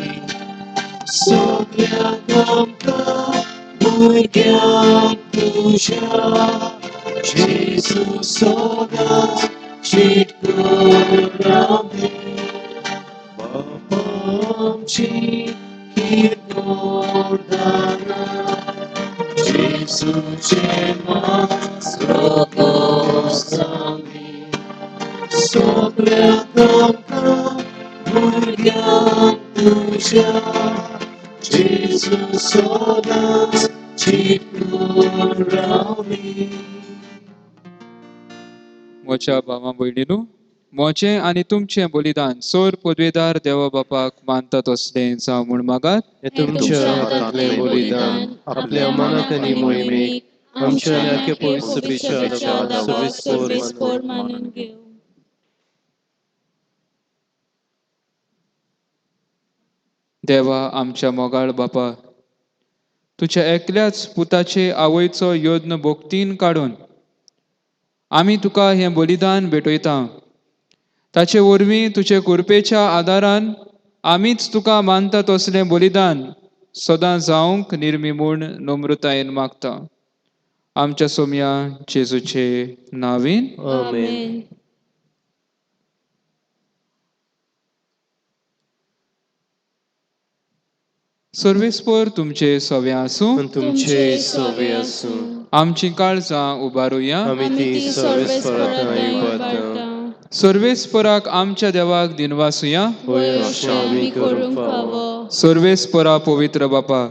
सगळ्यांक आमकां भुरग्यांक तुज्या जेजू सदांच चिटकून रावदी बापा आमची किरकोळ दानां जेजूचें मास रगत जावंदी सगळ्यांक आमकां भुरग्यांक तुज्या जेजू सदांच चिटकून रावदी. म्हज्या भावा भयणीनू, म्हजें आनी तुमचें बलिदान सोर पदवेदार देवा बापाक मानता तसलें जावं म्हूण मागात. हें तुमच्या हातांतलें बलिदान आपल्या मनाक आनी मोहिमेक आमच्या आनी आख्या पवित्र सभेच्या दावाक सर्वेस्पोर मानून घेवं. देवा आमच्या मोगाळ बापा, तुज्या एकल्याच पुताचे आवयचो यत्न भोक्तीन काडून आमी तुका हें बलिदान भेटयता. ताचे वरवीं तुजे कृपेच्या आदारान आमीच तुका मानता तसलें बलिदान सदां जावंक निर्मी म्हूण नम्रतायेन मागता. आमच्या सोमया जेजूचे नांवीन. आमेन. सर्वेस्पर तुमचे सवे आसूं. आनी तुमचे सवे आसूं. आमचीं काळजां उबारुया. आमी ती सर्वेस्परा थंय उबारता. सर्वेस्पराक आमच्या देवाक दिनवासुया. होय, अशें आमी करूंक फावो. सर्वेस्परा पवित्र बापा,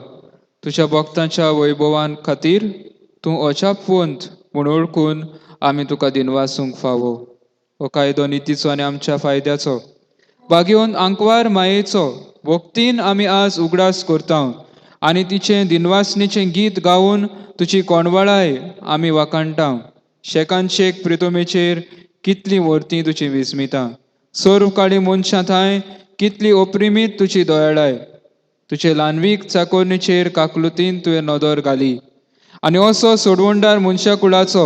तुज्या भक्तांच्या वैभवान खातीर तूं अजापवंत म्हूण वळखून आमी तुका दिनवासूंक फावो. हो कायदो नितीचो आनी आमच्या फायद्याचो बागेवन आंकवार मायेचो भक्तीन आमी आज उगडास करता आनी तिचें दिनवासणेचें गीत गावन तुजी कोणवाळाय आमी वाखाणटा. शेकान शेक प्रितोमेचेर कितलीं वर्तीं तुजी विस्मितां, सर्व काळी मनशां थांय कितली ओप्रिमीत तुजी दयाळाय. तुजे ल्हानवीक चाकोरणीचेर काकलुतीन तुवें नदर घाली आनी असो सोडवणदार मनशा कुळाचो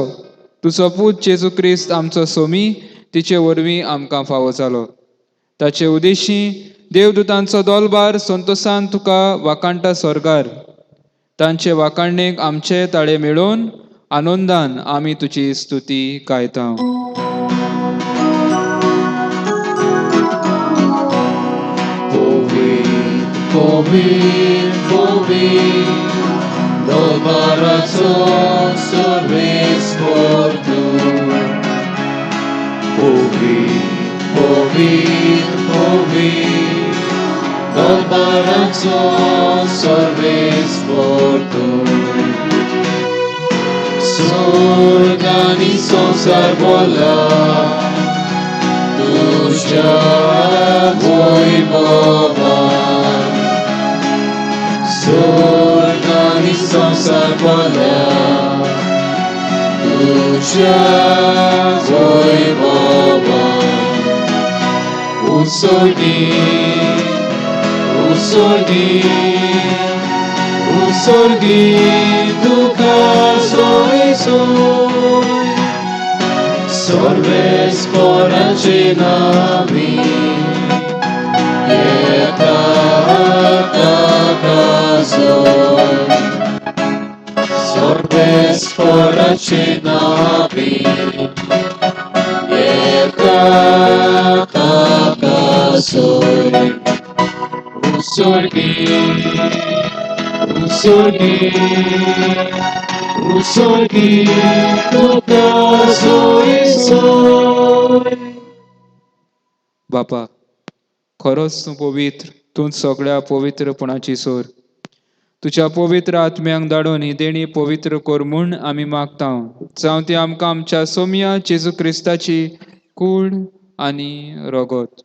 तुजो पूत जेजू क्रिस्त आमचो सोमी तिचे वरवीं आमकां फावो जालो. ताचे उदेशी देवदूतांचो दोलबार संतोसान तुका वाखाणटा स्वर्गार. तांचे वाखाणणेक आमचे ताळे मेळोवन आनंदान आमी तुजी स्तुती गायता. पवित्र पवित्र पवित्र दरबाराचो सर्वेस्पर तूं. पवित्र पवित्र पवित्र दरबाराचो सर्वेस्पर तूं. स्वर्ग आनी संवसार भरला तुज्या वैभवान. स्वर्ग आनी संवसार भरला तुज्या वैभवान. उत्सर्गी उत्सर्गी उत्सर्गी तुका सोय सोय सर्वेस्पराच्या स्पोराचे नावी येता ताका सोय सर्वेस्पोराचे नावी येता ताका सोय Usorgi, usorgi, usorgi, तुका सोय सोय. बापा, खरोच तूं पवित्र, तूं सगळ्या पवित्रपणाची सोर. तुज्या पवित्र आत्म्यांक धाडून ही देणी पवित्र कर म्हूण आमी मागता. जावं ती आमकां आमच्या सोमया जेजू क्रिस्ताची कूड आनी रगत.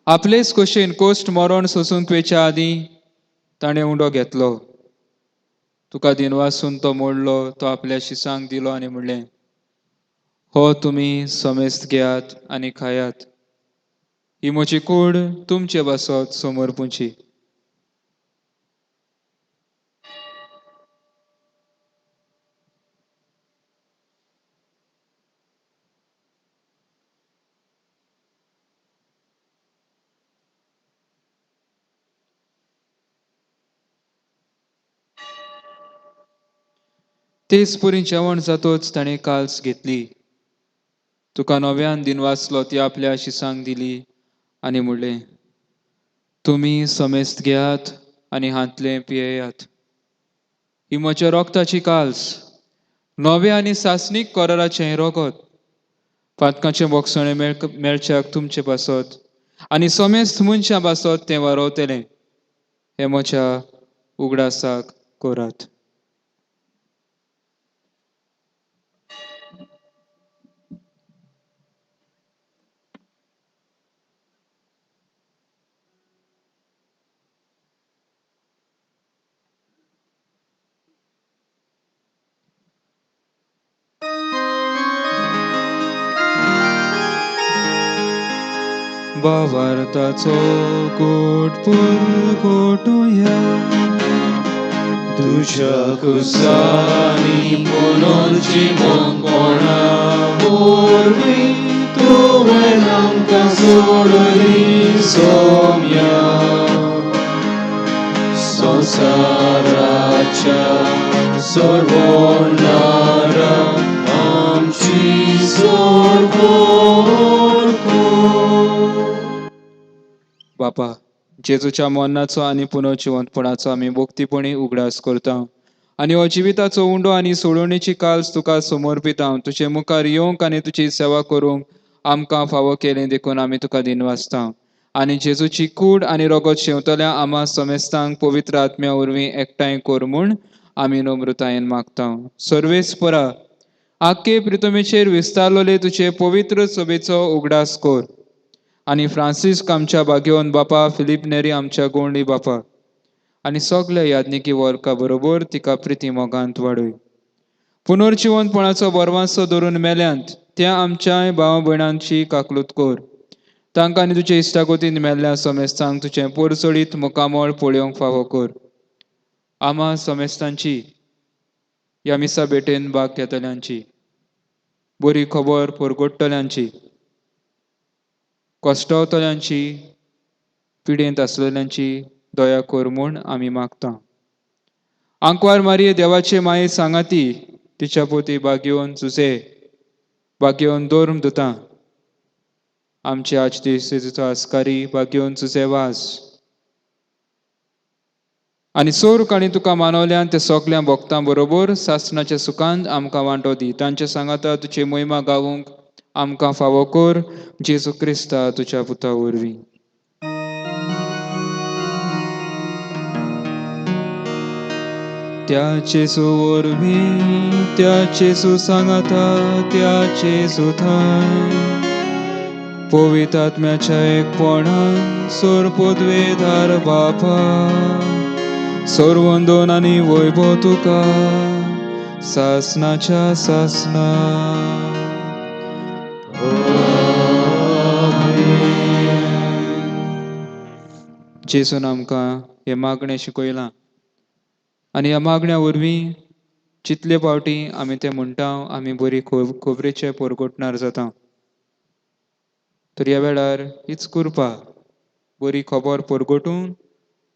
आपलेच खोशेन कोश्ट मरण सोसूंक वेच्या आदीं ताणें उंडो घेतलो. तुका दिनवासून तो मोडलो, तो आपल्या शिसांक दिलो आनी म्हणलें, हो तुमी समेस्त घेयात आनी खायात. ही म्हजी कूड तुमचे पासत समर्पूची. तेच परी जेवण जातोच ताणें काल्स घेतली. तुका नव्यान दिनवासलो, ती आपल्या शिसांक दिली आनी म्हणलें, तुमी समेस्त घेयात आनी हांतलें पियेयात. ही म्हज्या रोगताची काल्स, नव्या आनी सासणीक कराराचें रगत. पातकाचें बोगसणें मेळच्याक तुमचे पासत आनी समेस्त मनशां पासत तें वारोवतलें. हें म्हज्या उगडासाक करात. भावार्थाचो गोड पुरगोटुया. तुज्या कुसानी पुनर्जिवनपणा वरवीं तुवें आमकां सोडली सोम्या. संवसाराच्या सोडवणारा आमची सोडवण कर. बापा, जेजूच्या मरणाचो आनी पुनर्जिवंतपणाचो आमी भक्तीपणी उगडास करता आनी हो जिविताचो उंडो आनी सोडवणेची काल्स तुका समर्पिता. तुजे मुखार येवंक आनी तुजी सेवा करूंक आमकां फावो केलें देखून आमी तुका दिनवासता. आनी जेजूची कूड आनी रगत शेंवतल्या आमा समेस्तांक पवित्र आत्म्या वरवीं एकठांय कर म्हूण आमी नम्रतायेन मागता. सर्वेस्परा, आख्खे प्रितमेचेर विस्तारलेले तुजे पवित्र सभेचो उगडास कर आनी फ्रांसिस्क आमच्या भाग्यवंत बापा, फिलीप नेरी आमच्या गोंडी बापा आनी सगल्या याज्ञिकी वर्गा बरोबर तिका प्रिती मोगांत वाडय. पुनर्जिवंतपणाचो बरवांसो धरून मेल्यांत त्या आमच्याय भाव भयणांची काकलूत कर. तांकां आनी तुजे इश्टागतीन मेल्ल्या समेस्तांक तुजें पोरचडीत मुखामळ पळोवंक फावो कर. आमा समेस्तांची ह्या मिसा भेटेन भाग घेतल्यांची, बरी खबर परगोडटल्यांची, कश्टवतल्यांची, पिडेंत आसलेल्यांची दया कर म्हूण आमी मागता. आंकवार मारये देवाचे माये सांगाती तिच्या पोती बागेवन जुजे बागेवन दोर्म दुता आमचे आज दीस आस्कारी बागेवन जुजे वास आनी सोर काणी तुका मानवल्यान ते सगल्या भक्तां बरोबर सासणाच्या सुखान आमकां वांटो दी. तांचे सांगाता तुजी मोहिमा गावूंक आमकां फावो कर. जेजू क्रिस्ता तुज्या पुता वरवीं. त्या जेजू वरवीं, त्या जेजू सांगाता, त्या जेजू थंय पवित्र आत्म्याच्या एकपणान सोर पदवेदार बापा, सर्वंदोन आनी वैभव तुका सासनाच्या सासना. जेजून आमकां हें मागणें शिकयलां आनी ह्या मागण्या वरवीं जितले फावटी आमी तें म्हणटा आमी बरी खबरेचे परगटणार जाता. तर ह्या वेळार हीच कृपा बरी खबर परगटून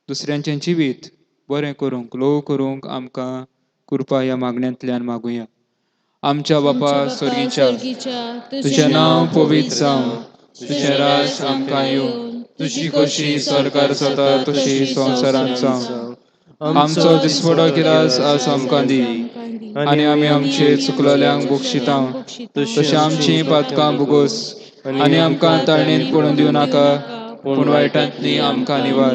दुसऱ्यांचें जिवीत बरें करूंक, लोव करूंक आमकां कृपा ह्या मागण्यांतल्यान मागुया. आमच्या बापा स्वर्गीच्या, तुजें नांव पवित्र जावं, तुजें राज आमकां येवं, तुजी खोशी स्वर्गार जाता तशी संवसारांत जावं. आमचो दिसवडो गिरास आज आमकां दी आनी आमी आमचे चुकलेल्यांक बक्षिता तशें आमचीं पातकां भोगोस आनी आमकां ताळणेंत पडून दिवं नाका, पूण वायटांतली आमकां निवार.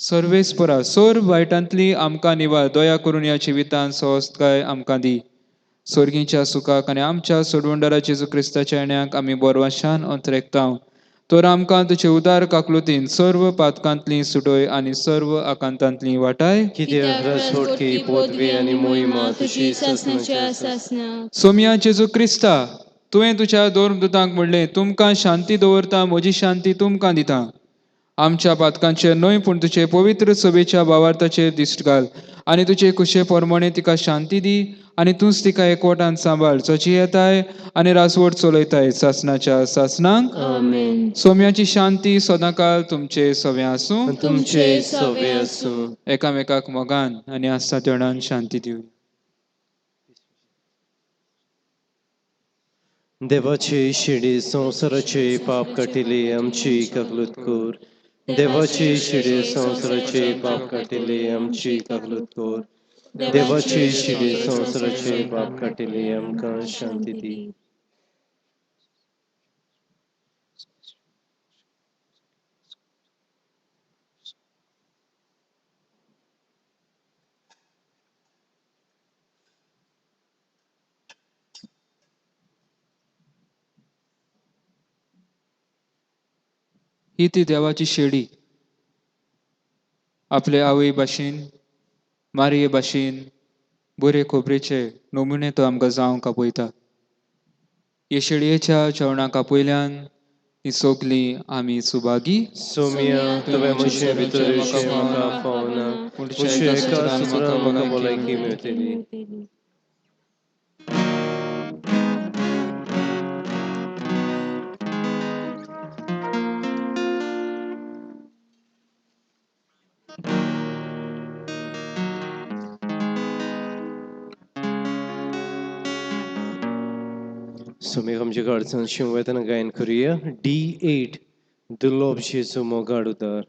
सर्वेस्परा सर्व वायटांतली आमकां निवार. दया करून ह्या जिवितांत सहजताय आमकां दी. स्वर्गीच्या सुखाक आनी आमच्या सोडवणदारा जेजू क्रिस्ताच्या येण्याक आमी बोरवाशान अंतरेकता. तर आमकां तुजे उदार काकलुतीन सर्व पातकांतली सुटय आनी सर्व आकांतांतली वाटाय. कित्याक राजवटकी पदवी आनी मोहिमा तुजी सासणाच्या सासणाक. सोमया जेजू क्रिस्ता, तुवें तुज्या दोन दुतांक म्हणलें, तुमकां शांती दवरता, म्हजी शांती तुमकां दिता. आमच्या पातकांचेर न्हय पूण तुजे पवित्र सभेच्या भावार्थाचेर दिश्ट घाल आनी तुजे कुशे प्रमाणे तिका शांती दी आनी तूंच तिका एकवटान सांबाळ, जशी येताय आनी रासवट चलयताय सासणाच्या सासणाक. आमेन. सोम्याची शांती सदांकाळ तुमचे सवे आसूं. तुमचे सवे आसूं. एकामेकाक मोगान आनी आस्था तेणान शांती दिवया. देवाची शिडी संवसाराचे पाप काटिले आमची कबलूत कर. देवाची शिडी संवसाराचे पाप काटिले आमची कबलूत कर. देवाची शिडी संवसाराचे पाप काटिले आमकां शांती दी. ही ती देवाची शेडी. आपले आवय भाशेन, मारये भाशेन बरे खोबरेचे नमुने तो आमकां जावंक आपयता. हे शेळयेच्या जेवणाक आपयल्यान ती सगलीं आमी सुभागी. सोम्या, तुवें म्हजे भितर येवचें म्हाका फावना, पूण पूण तुज्या एका एका सुत्रान सुत्रान म्हाका म्हाका भलायकी मेळटली. सोम्याक आमच्या अडचण शिवतना गायन करूया D8 दुर्लभ जेजू मोगाड उदार.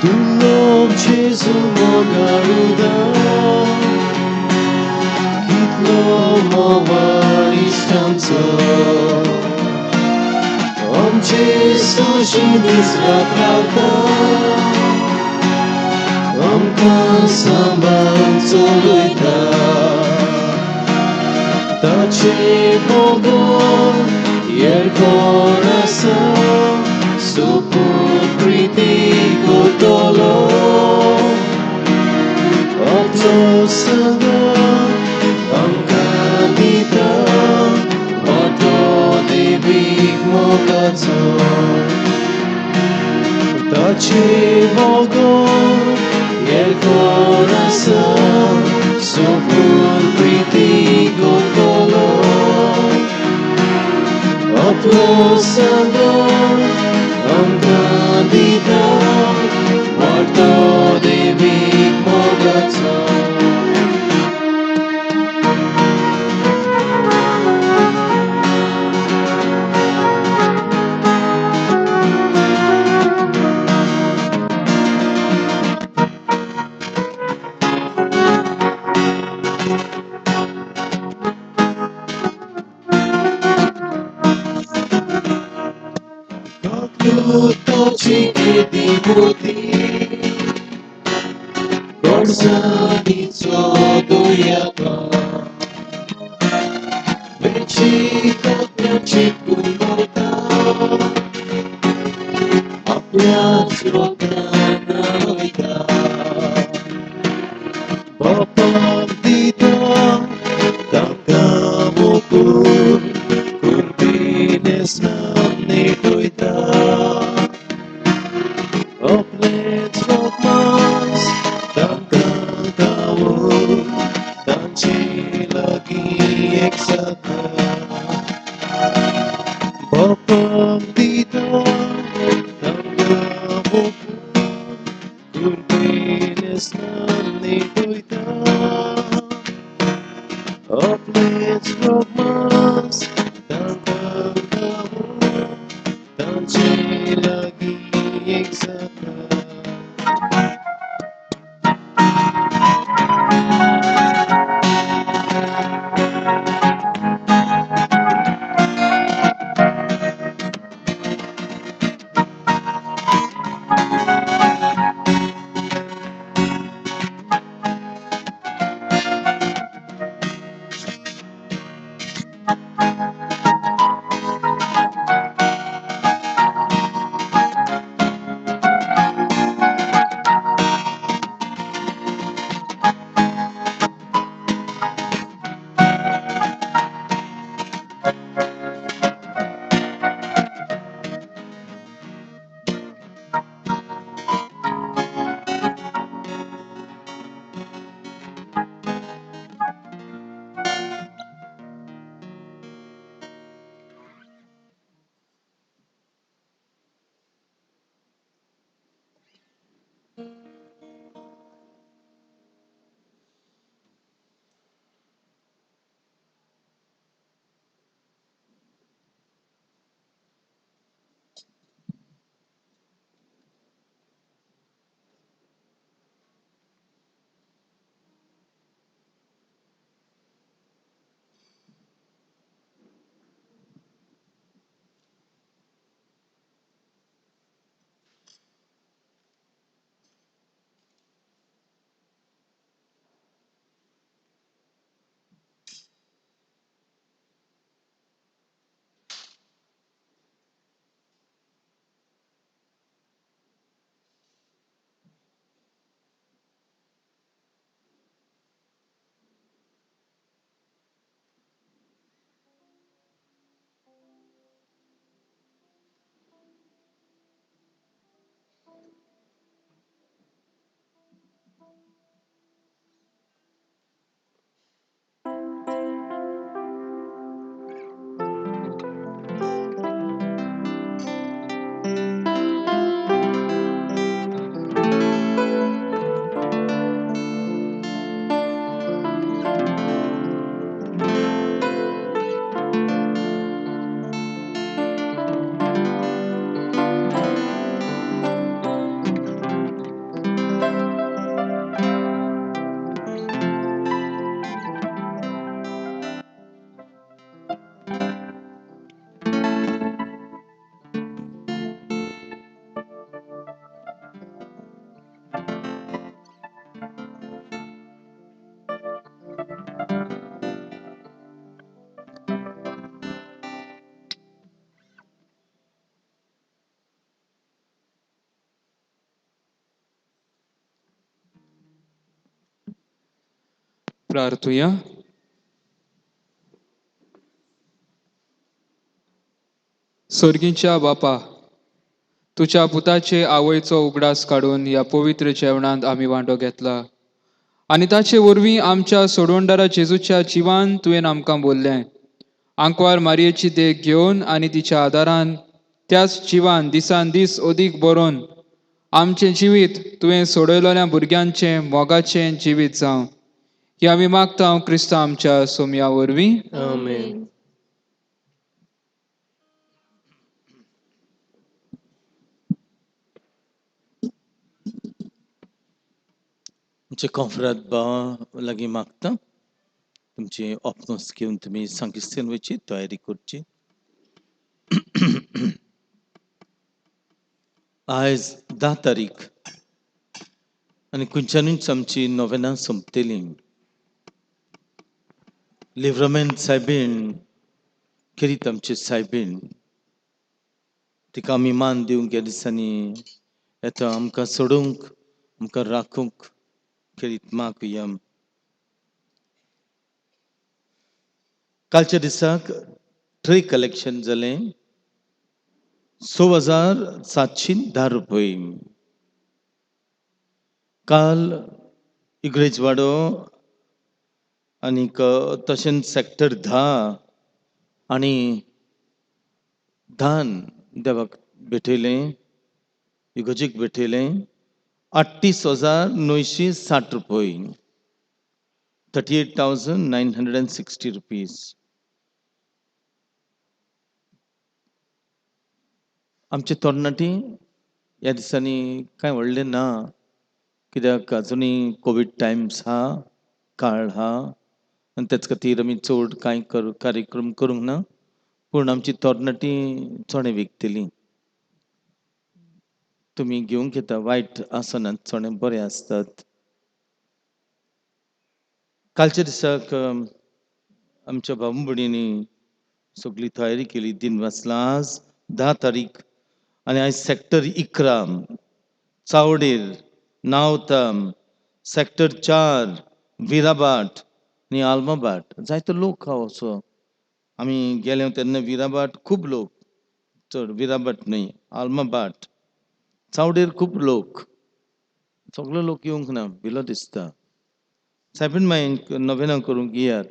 दुर्लभ जेजू मोगाड उदार, कितलो मोवाळ इश्टांचो, आमचे सोशी दीस रात रावता, आमकां सांबाळ चलयता. ताचे बगर हेर कोण आसा सोपूत प्रिती करतलो, आपलो सांगात आमकां दिता वाटो देवीक मोगाचो. ताचे बगर हेर कोण आसा सोपूत प्रिती करतलो, आपलो सांगात आमकां दिता वाटो देवीक मोगाचो. Kaklutaci edibuti, गोडसाणीचो दुयापा, तांची कपड्यां चिपकून भरता आपल्याच रोगान वयता बापाक दिता तांकां मोगून कुर्बीनेस्नान नेटयता आपलेंच रोगमास तांकां खावोवन तांचे लागीं एक जाता बापाक दिता तांकां मोगून कुर्बीनेस्नान नेटयता आपलेंच रोगमास तांकां खावोवन तांचे लागीं एक जाता. प्रार्थुया. सोर्गींच्या बापा, तुज्या पुताचे आवयचो उगडास काडून ह्या पवित्र जेवणांत आमी वांटो घेतला आनी ताचे वरवीं आमच्या सोडवणदारा जेजूच्या जिवान तुवें आमकां बोल्लें. आंकवार मारयेची देख घेवन आनी तिच्या आदारान त्याच जिवान दिसान दीस अदीक बरोवन आमचें जिवीत तुवें सोडयलेल्या भुरग्यांचें मोगाचें जिवीत जावं, ही आमी मागता क्रिस्तांव आमच्या सोमया वरवीं. आमेन. आमचे कॉन्फ्राद भावा लागीं मागता तुमची ऑपनोस घेवन तुमी सांगिस्तेन वयची तयारी करची. आयज 10 तारीख आनी खंयच्यानूच आमची नोवेनां सोंपतली. लिव्रमेंट सायबीण खेरीत आमचे सायबीण तिका आमी मान दिवंक ह्या दिसांनी येता आमकां सोडूंक आमकां राखूंक खेरीत मागुया. कालच्या दिसाक ट्रे कलेक्शन जालें 6710 रुपये. काल इग्रेजवाडो आनीक तशेंच सेक्टर 10 आनी धान देवाक भेटयलें, इगर्जेक भेटयलें 38,960 रुपये, 38,960 रुपीज. आमचे तरणाटी ह्या दिसांनी कांय व्हडलें ना, कित्याक अजुनूय कोवीड टायम्स आहा, काळ आहा आनी तेच खातीर आमी चड कांय कार्यक्रम करूंक ना. पूण आमची तरणाटी चणे विकतली, तुमी घेवंक येता, वायट आसनात, चणे बरे आसतात. कालच्या दिसाक आमच्या भाव भयणींनी सगळी तयारी केली, दिन वाचला. आज 10 तारीख आनी आयज सेक्टर 11 चावडेर, नावताम, सेक्टर 4 विराबाट आनी आल्माबाट जायतो लोक आहा असो. आमी गेले तेन्ना विराबाट खूब लोक, चड विराबाट न्हय आल्माबाट, चावडेर खूब लोक, सगळे लोक येवंक ना, भिलो दिसता. सायबीण मायन नवेनां करूंक येयात.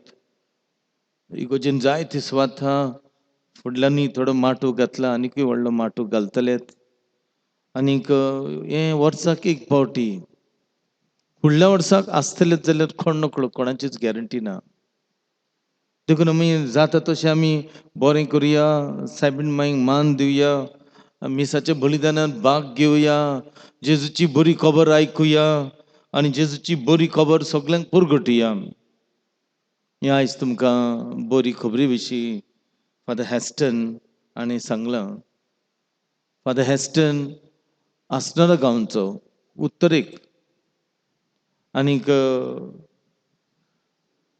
इगोर्जेन जायती सुवात आहा, फुडल्यांनी थोडो माटो घातला, आनीकूय व्हडलो माटो घालतलेत. आनीक हें वर्साक एक पावटी, फुडल्या वर्साक आसतलेच जाल्यार कोण नकळो, कोणाचीच गॅरंटी ना. देखून आमी जाता तशें आमी बरें करुया, सायबीण माईक मान दिवया, मिसाच्या बलिदानांत भाग घेवया, जेजूची बरी खबर आयकुया आनी जेजूची बरी खबर सगल्यांक पुरगटुया. हें आयज तुमकां बरी खबरी विशीं फादर हॅस्टन हाणें सांगलां. फादर हॅस्टन आसनरा गांवचो, उत्तरेक, आनीक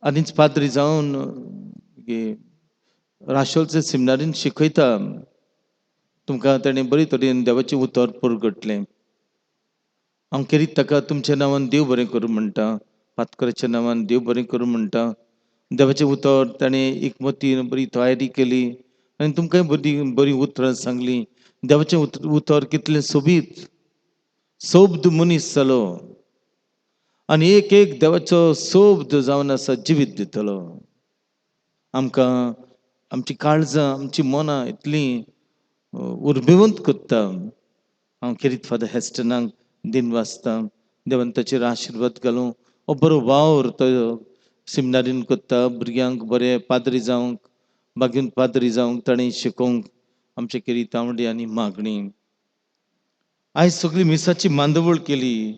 आनीच पाद्री जावन राशोलचे सिमनारीन शिकयता. तुमकां ताणें बरी तरेन देवाचें उतर पुरगटलें. हांव खेरीत ताका तुमच्या नांवान देव बरें करूं म्हणटा, पातकराच्या नांवान देव बरें करूं म्हणटा. देवाचें उतर ताणें एकमतीन बरी तयारी केली आनी तुमकांय बरी बरी उतरां सांगलीं. देवाचें उतर कितलें सोबीत, सोब्द मनीस जालो आनी एक एक देवाचो सोब्द जावन आसा जिवीत दितलो. आमकां आमची काळजां, आमची मनां इतलीं उर्बेवंत करता. हांव खेरीत फादर हॅस्टनाक दिन वाचता. देवान ताचेर आशिर्वाद घालूं. हो बरो वावर तो सिमनारीन करता, भुरग्यांक बरे पाद्री जावंक, बागीन पाद्री जावंक ताणें शिकोवंक आमचे खेरीत तांवडी आनी मागणी. आयज सगळी मिसाची मांदवळ केली.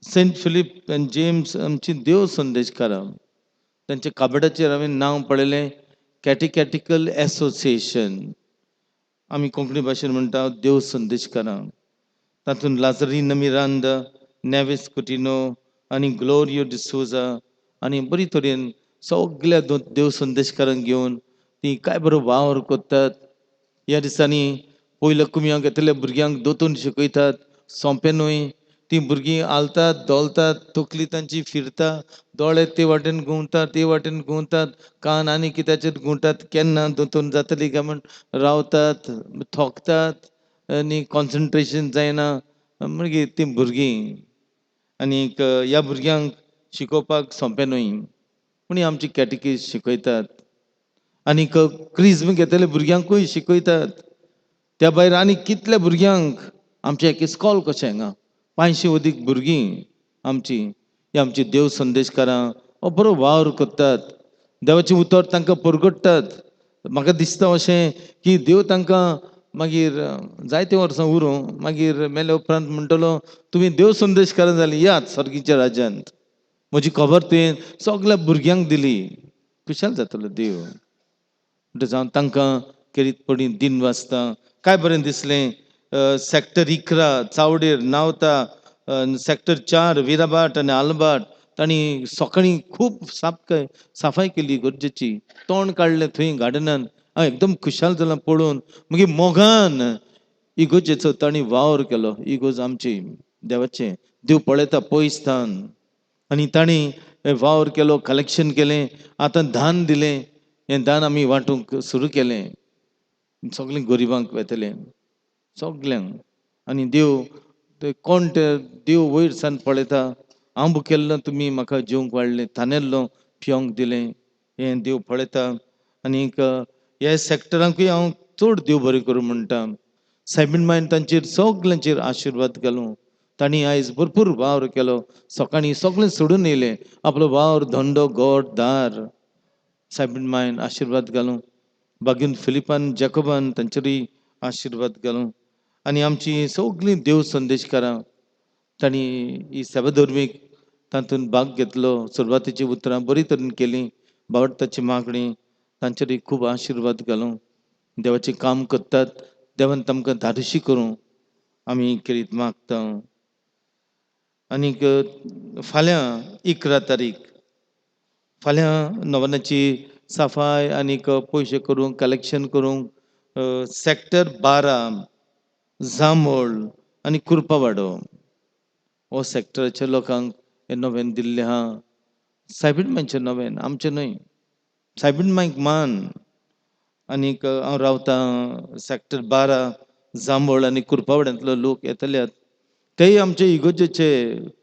सेंट फिलीप आनी जेम्स आमची देव संदेशकारां, तांच्या काबडाचेर हांवें नांव पळयलें, कॅटिकॅटिकल एसोसिएशन, आमी कोंकणी भाशेन म्हणटा देव संदेशकारां. तातूंत लाजरीन मिरांद, नॅविस कुटिनो आनी ग्लोरियो डिसोजा आनी बरी तरेन सगल्या देव संदेशकारांक घेवन ती काय बरो वावर करतात. ह्या दिसांनी पयल्या कुमयांक येतल्या भुरग्यांक दोतोन शिकयतात, सोंपें न्हय. तीं भुरगीं हालतात, धोलतात, तकली तांची फिरता, दोळे ते वाटेन घुंवतात, ते वाटेन घुंवतात, कान आनी कित्याचेर घुंवतात, केन्ना दोतोन जातली काय म्हण रावतात, थोकतात आनी कॉन्सन्ट्रेशन जायना. मागीर तीं भुरगीं आनीक ह्या भुरग्यांक शिकोवपाक सोंपें न्हय, पूण ही आमची कॅटिकीज शिकयतात आनीक क्रिज्म घेतले भुरग्यांकूय शिकयतात. त्या भायर आनी कितल्या भुरग्यांक आमचें एक इस्कॉल कशें हांगा 500 अदीक भुरगीं आमची, ही आमची देव संदेशकारां हो बरो वावर करतात, देवाचें उतर तांकां परगट्टात. म्हाका दिसता अशें की देव तांकां मागीर जायते वर्सां उरूं, मागीर मेल्या उपरांत म्हणटलो तुमी देव संदेशकारां जालीं, यात सर्गीच्या राज्यांत. म्हजी खबर तुवें सगल्या भुरग्यांक दिली, खुशाल जातलो देव. म्हणटा जावन तांकां खेरीतपणी दिन वाचता. काय बरें दिसलें. सेक्टर 11 चावडेर नावता, सेक्टर 4 विराबाट आनी आलबाट तांणी सकाळीं खूब साफ साफाय केली गरजेची, तोंड काडलें थंय गार्डनान. हांव एकदम खुशाल जालां पळोवन. मागीर मोगान इगोर्जेचो तांणी वावर केलो. इगोर्ज आमची देवाचें, देव पळयता पयस थावन. आनी तांणी वावर केलो, कलेक्शन केलें, आतां दान दिलें. हें दान आमी वांटूंक सुरू केलें, सगळें गरिबांक वेतलें सगल्यांक. आनी देव ते कोण ते देव वयर सान पळयता. हांव भुकेल्लो तुमी म्हाका जेवंक वाडलें, तानेल्लो पिवंक दिलें, हें देव पळयता. आनीक ह्या सॅक्टरांकूय हांव चड देव बरें करूं म्हणटा. सायबीण मायन तांचेर सगल्यांचेर आशिर्वाद घालूं. तांणी आयज भरपूर वावर केलो, सकाळीं सगळें सोडून येयले, आपलो वावर धंदो गोड दार. सायबीण मायन आशिर्वाद घालूं. बागीन फिलिपान जेकोबान तांचेरूय आशिर्वाद घालूं. आनी आमची सगळीं देव संदेशकारां तांणी ही सेवाधर्मीक तातूंत भाग घेतलो, सुरवातेची उतरां बरी तरेन केलीं, बावडताची मागणी, तांचेरूय खूब आशिर्वाद घालूं. देवाचें काम करतात, देवान तांकां धाडशी करूं आमी खेरीत मागता. आनीक फाल्यां 11 तारीख, फाल्यां नवनाची सफाय आनीक पयशे करूंक कलेक्शन करूंक सॅक्टर 12 जांबोळ आनी कुर्पावाडो हो सॅक्टराच्या लोकांक हें नवेन दिल्लें आहा. सायबीण मांयचें नवेन, आमचें न्हय. सायबीण मांयक मान. आनीक हांव रावतां सॅक्टर 12 जांबोळ आनी कुर्पावाड्यांतलो लोक येतल्यात, तेय आमचे इगोर्जेचे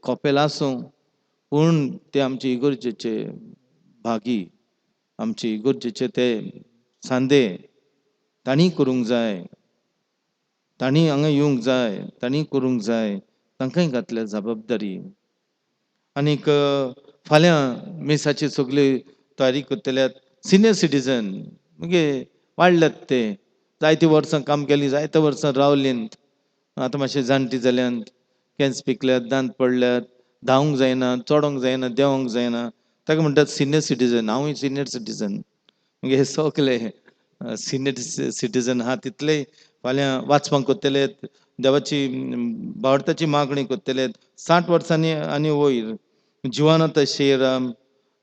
कोपेल आसूं, पूण ते आमचे इगोर्जेचे भागी, आमचे इगोर्जेचे ते सांदे. तांणी करूंक जाय, तांणी हांगा येवंक जाय, तांणी करूंक जाय, तांकांय घातल्या जबाबदारी. आनीक फाल्यां मिसाची सगळी तयारी करतल्यात. सिनियर सिटीजन मगे वाडल्यात ते, जायतीं वर्सां काम केलीं, जायत्या वर्सां रावलीं, आतां मातशें जाणटी जाल्यात, केंस पिकल्यात, दांत पडल्यात, धांवंक जायना, चडोंक जायना, देंवोंक जायना, ताका म्हणटात सिनियर सिटीजन. हांवूय सिनियर सिटीजन. मागीर हे सगळे सिनियर सिटीजन आहा तितलेय फाल्यां वाचपाक करतले, देवाची बावडताची मागणी करतले. 60 वर्सांनी आनी वयर जिवाना तशेरा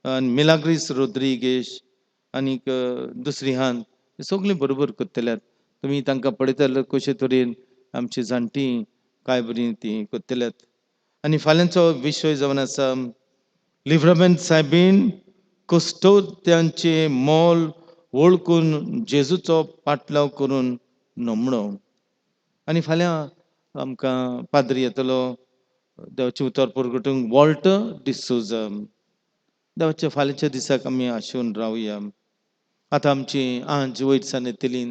आनी मिलाग्रीस रोद्रिगेश आनीक दुसरी हान सगळीं बरोबर करतल्यात. तुमी तांकां पळयतले कशे तरेन आमची जाणटी काय बरी ती करतल्यात. आनी फाल्यांचो विशय जावन आसा लिव्रामेंत सायबीन कुस्टोद्यांचें मोल वळखून जेजूचो पाटलाव करून नमणो. आनी फाल्यां आमकां पाद्री येतलो देवाचें उतर परगटूंक, वॉल्टर डिसोजा. देवाच्या फाल्यांच्या दिसाक आमी आशेवन रावया. आतां आमची आंज वयर सान येतली,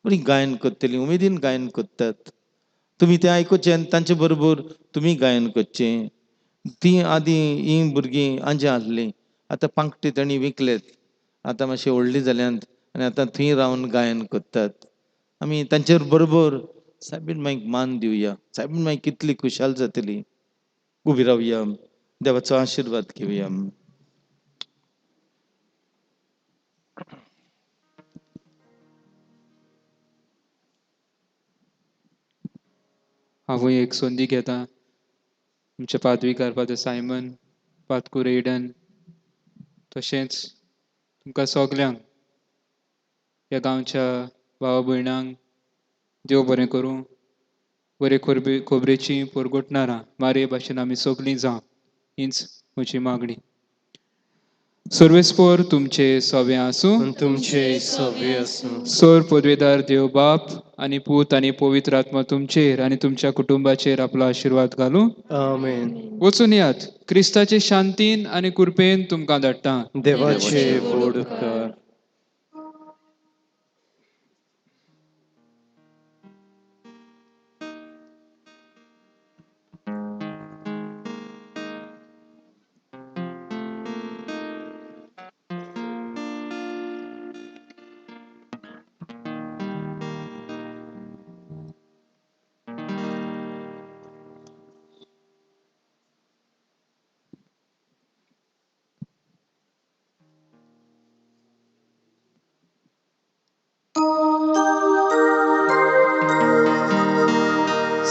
बरी गायन करतली, उमेदीन गायन करतात. तुमी तें आयकुचें आनी तांचे बरोबर तुमी गायन करचें. तीं आदीं हीं भुरगीं आंज्या आसलीं, आतां पांकटी तांणी विकलेत, आतां मातशें व्हडलीं जाल्यांत आनी आतां थंय रावन गायन करतात. आमी तांचे बरोबर सायबीण माईक मान दिवया. सायबीण माई कितली खुशाल जातली. उबी रावया, देवाचो आशिर्वाद घेवया. हांवूय एक संदी घेता आमच्या पादवीकार फादर सायमन पादकूर एडन, तशेंच तुमकां सगल्यांक ह्या गांवच्या भावा भयणांक देव बरें करूं. बरे खोरबे खोबरेची पोरगोटणारां मारये भाशेन आमी सगलीं जावं, हीच म्हजी मागणी. सर्वेस्पोर तुमचे सवे आसूं. तुमचे सवे आसूं. सोर पदवेदार देव बाप आनी पूत आनी पवित्र आत्मा तुमचेर आनी तुमच्या कुटुंबाचेर आपलो आशिर्वाद घालूं. आमेन. वचून यात, क्रिस्ताचे शांतीन आनी कृपेन तुमकां धाडटा. देवाचे व्हड उपकार.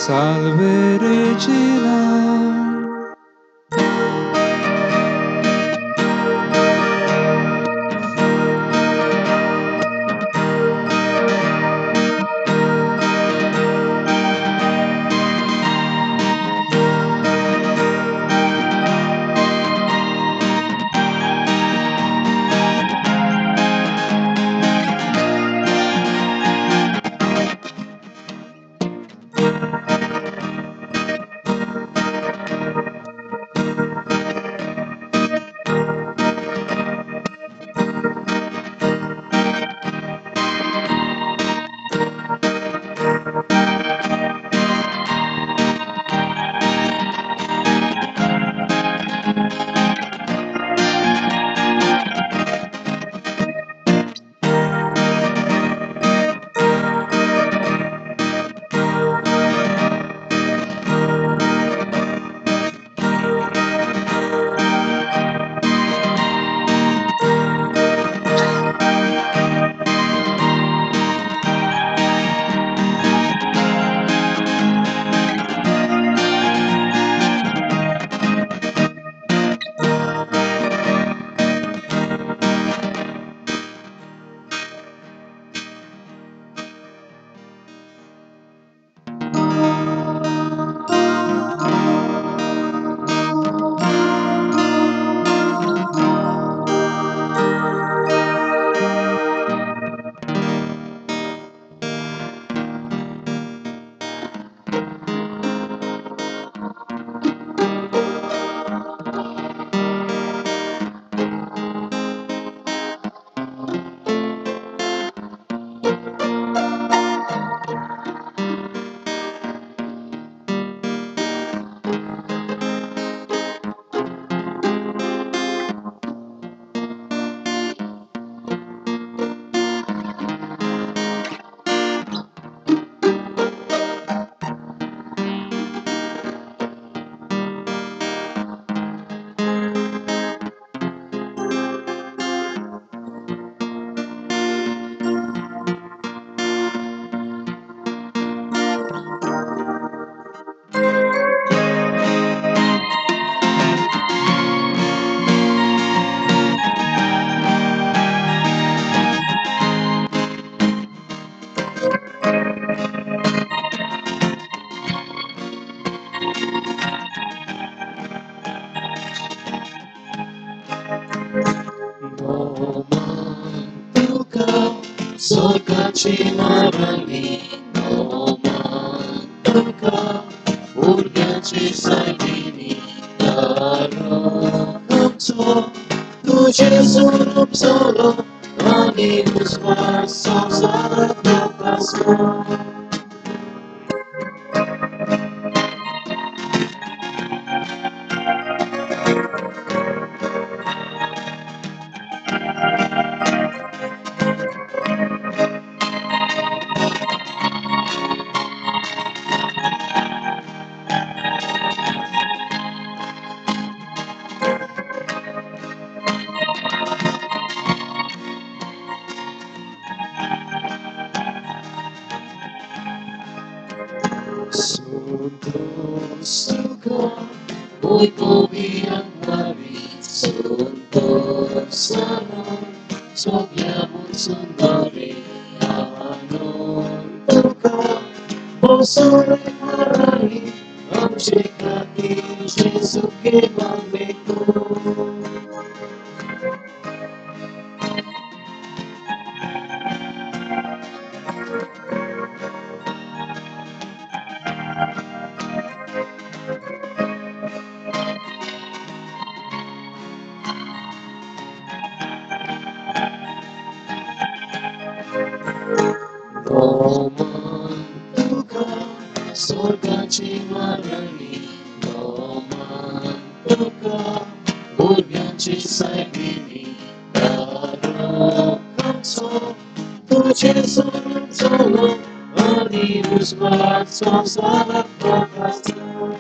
Salve Regina. सोगाची मारणी नोमान तुका उरग्याची सायबिणी तारो आमचो तुजें स्वरूप जालो आनी उजवाड संवसारांत प्रकाशलो. Sunto suka, Uy ang hari, Sunto sana, Sogyamun sundari, Anon tuka, Bosore marari, Amche kati, Jesu ke mambeku. रोमान तुका स्वर्गाची मारणी, रोमान तुका भुरग्यांची सायबिणी, तारो आमचो तुजें स्वरूप जालो आनी उजवाड संवसारांत प्रकाशलो.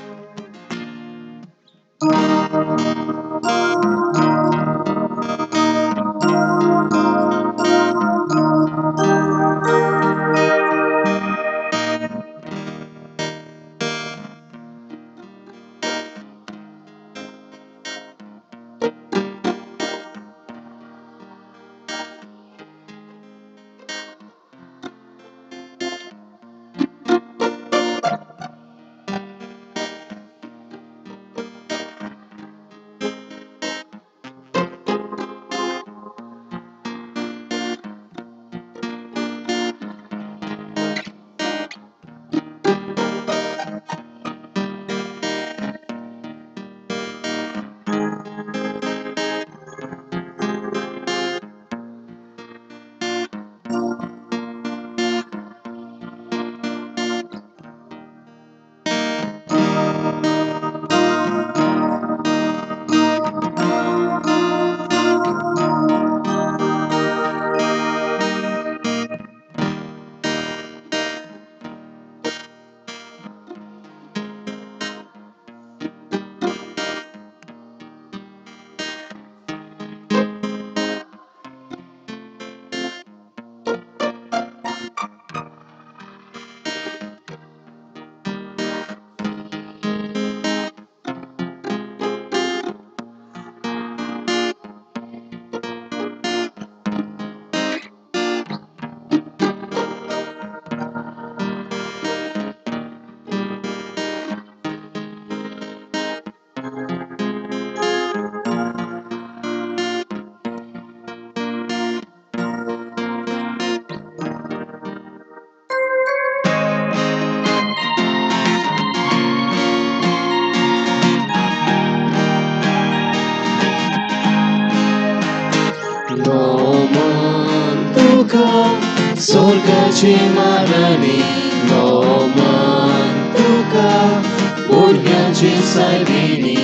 सोर्गाची मारणी नोमान तुका भुरग्यांची सायबिणी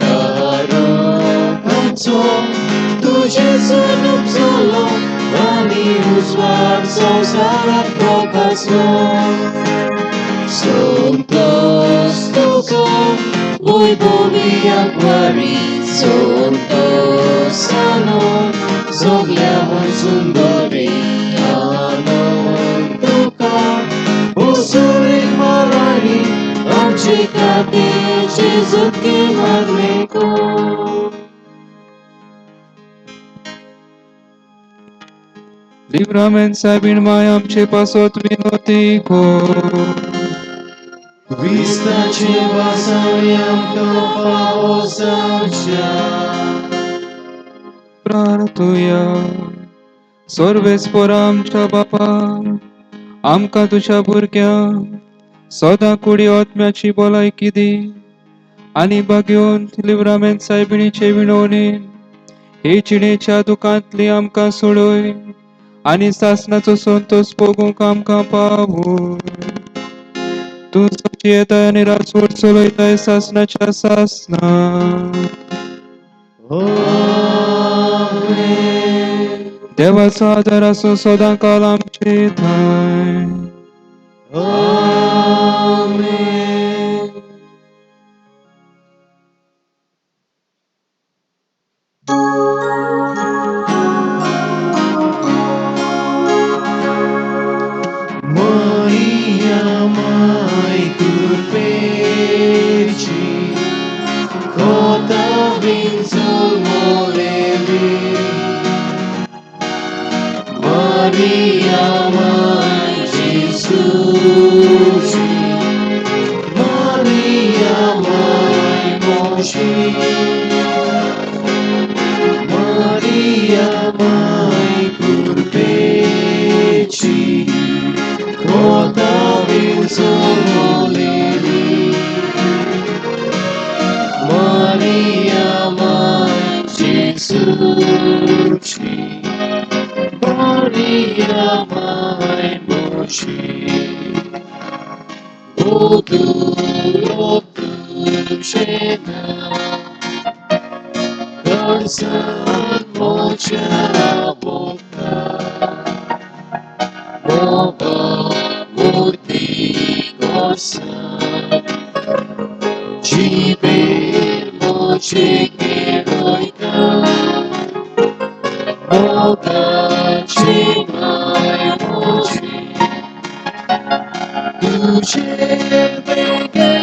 तारकांचो तुजे सनुप जालो आनी उजवाड संवसारात प्रकाशलो संतोष तुका वैभवी आंकवारी संतोषानो सगल्याहून सुंदरी आनंद तुका सुरेख महाराणी आमचे खातीर जेजूके मागणें कर. लिब्रामेन सायबीण माय आमचे पासत विनोती कोर. क्रिस्ताचे वासावे आमकां फावो जावच्या. प्रार्थुया. सर्वेस्पोरा आमच्या बापा, आमकां तुज्या भुरग्यांक सदां कुडी आत्म्याची भलायकी दी आनी भाग्योंत लिब्रामेन सायबिणीचे विणवणेन हे जिणेच्या दुखांतली आमकां सोडय आनी सासणाचो संतोष भोगूंक आमकां पावय. तूं येताय आनी रासवट चलयताय सासणाच्या सासणा. आमेन. देवाचो आदार आसूं सदां काल आमचे थंय. आमेन. Maria mai कृपेची खोता विंचून मोलेली Maria mai जेजूची Maria mai Moshi Maria mai कृपेची खोता विंचून मोलेली Maria mai जेजूची Maria mai moshi Odulo तुझे गडसन मोच्या बोका मोगा मूर्ती गोसन जिबेर मोचे केळोयता मोगाची माय मोची तुझे बेगे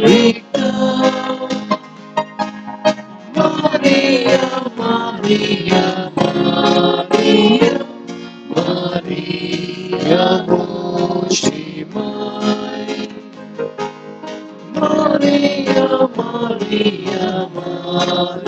रिक्त Maria, Maria, Maria, Maria, Moshi my Maria, Maria, Maria,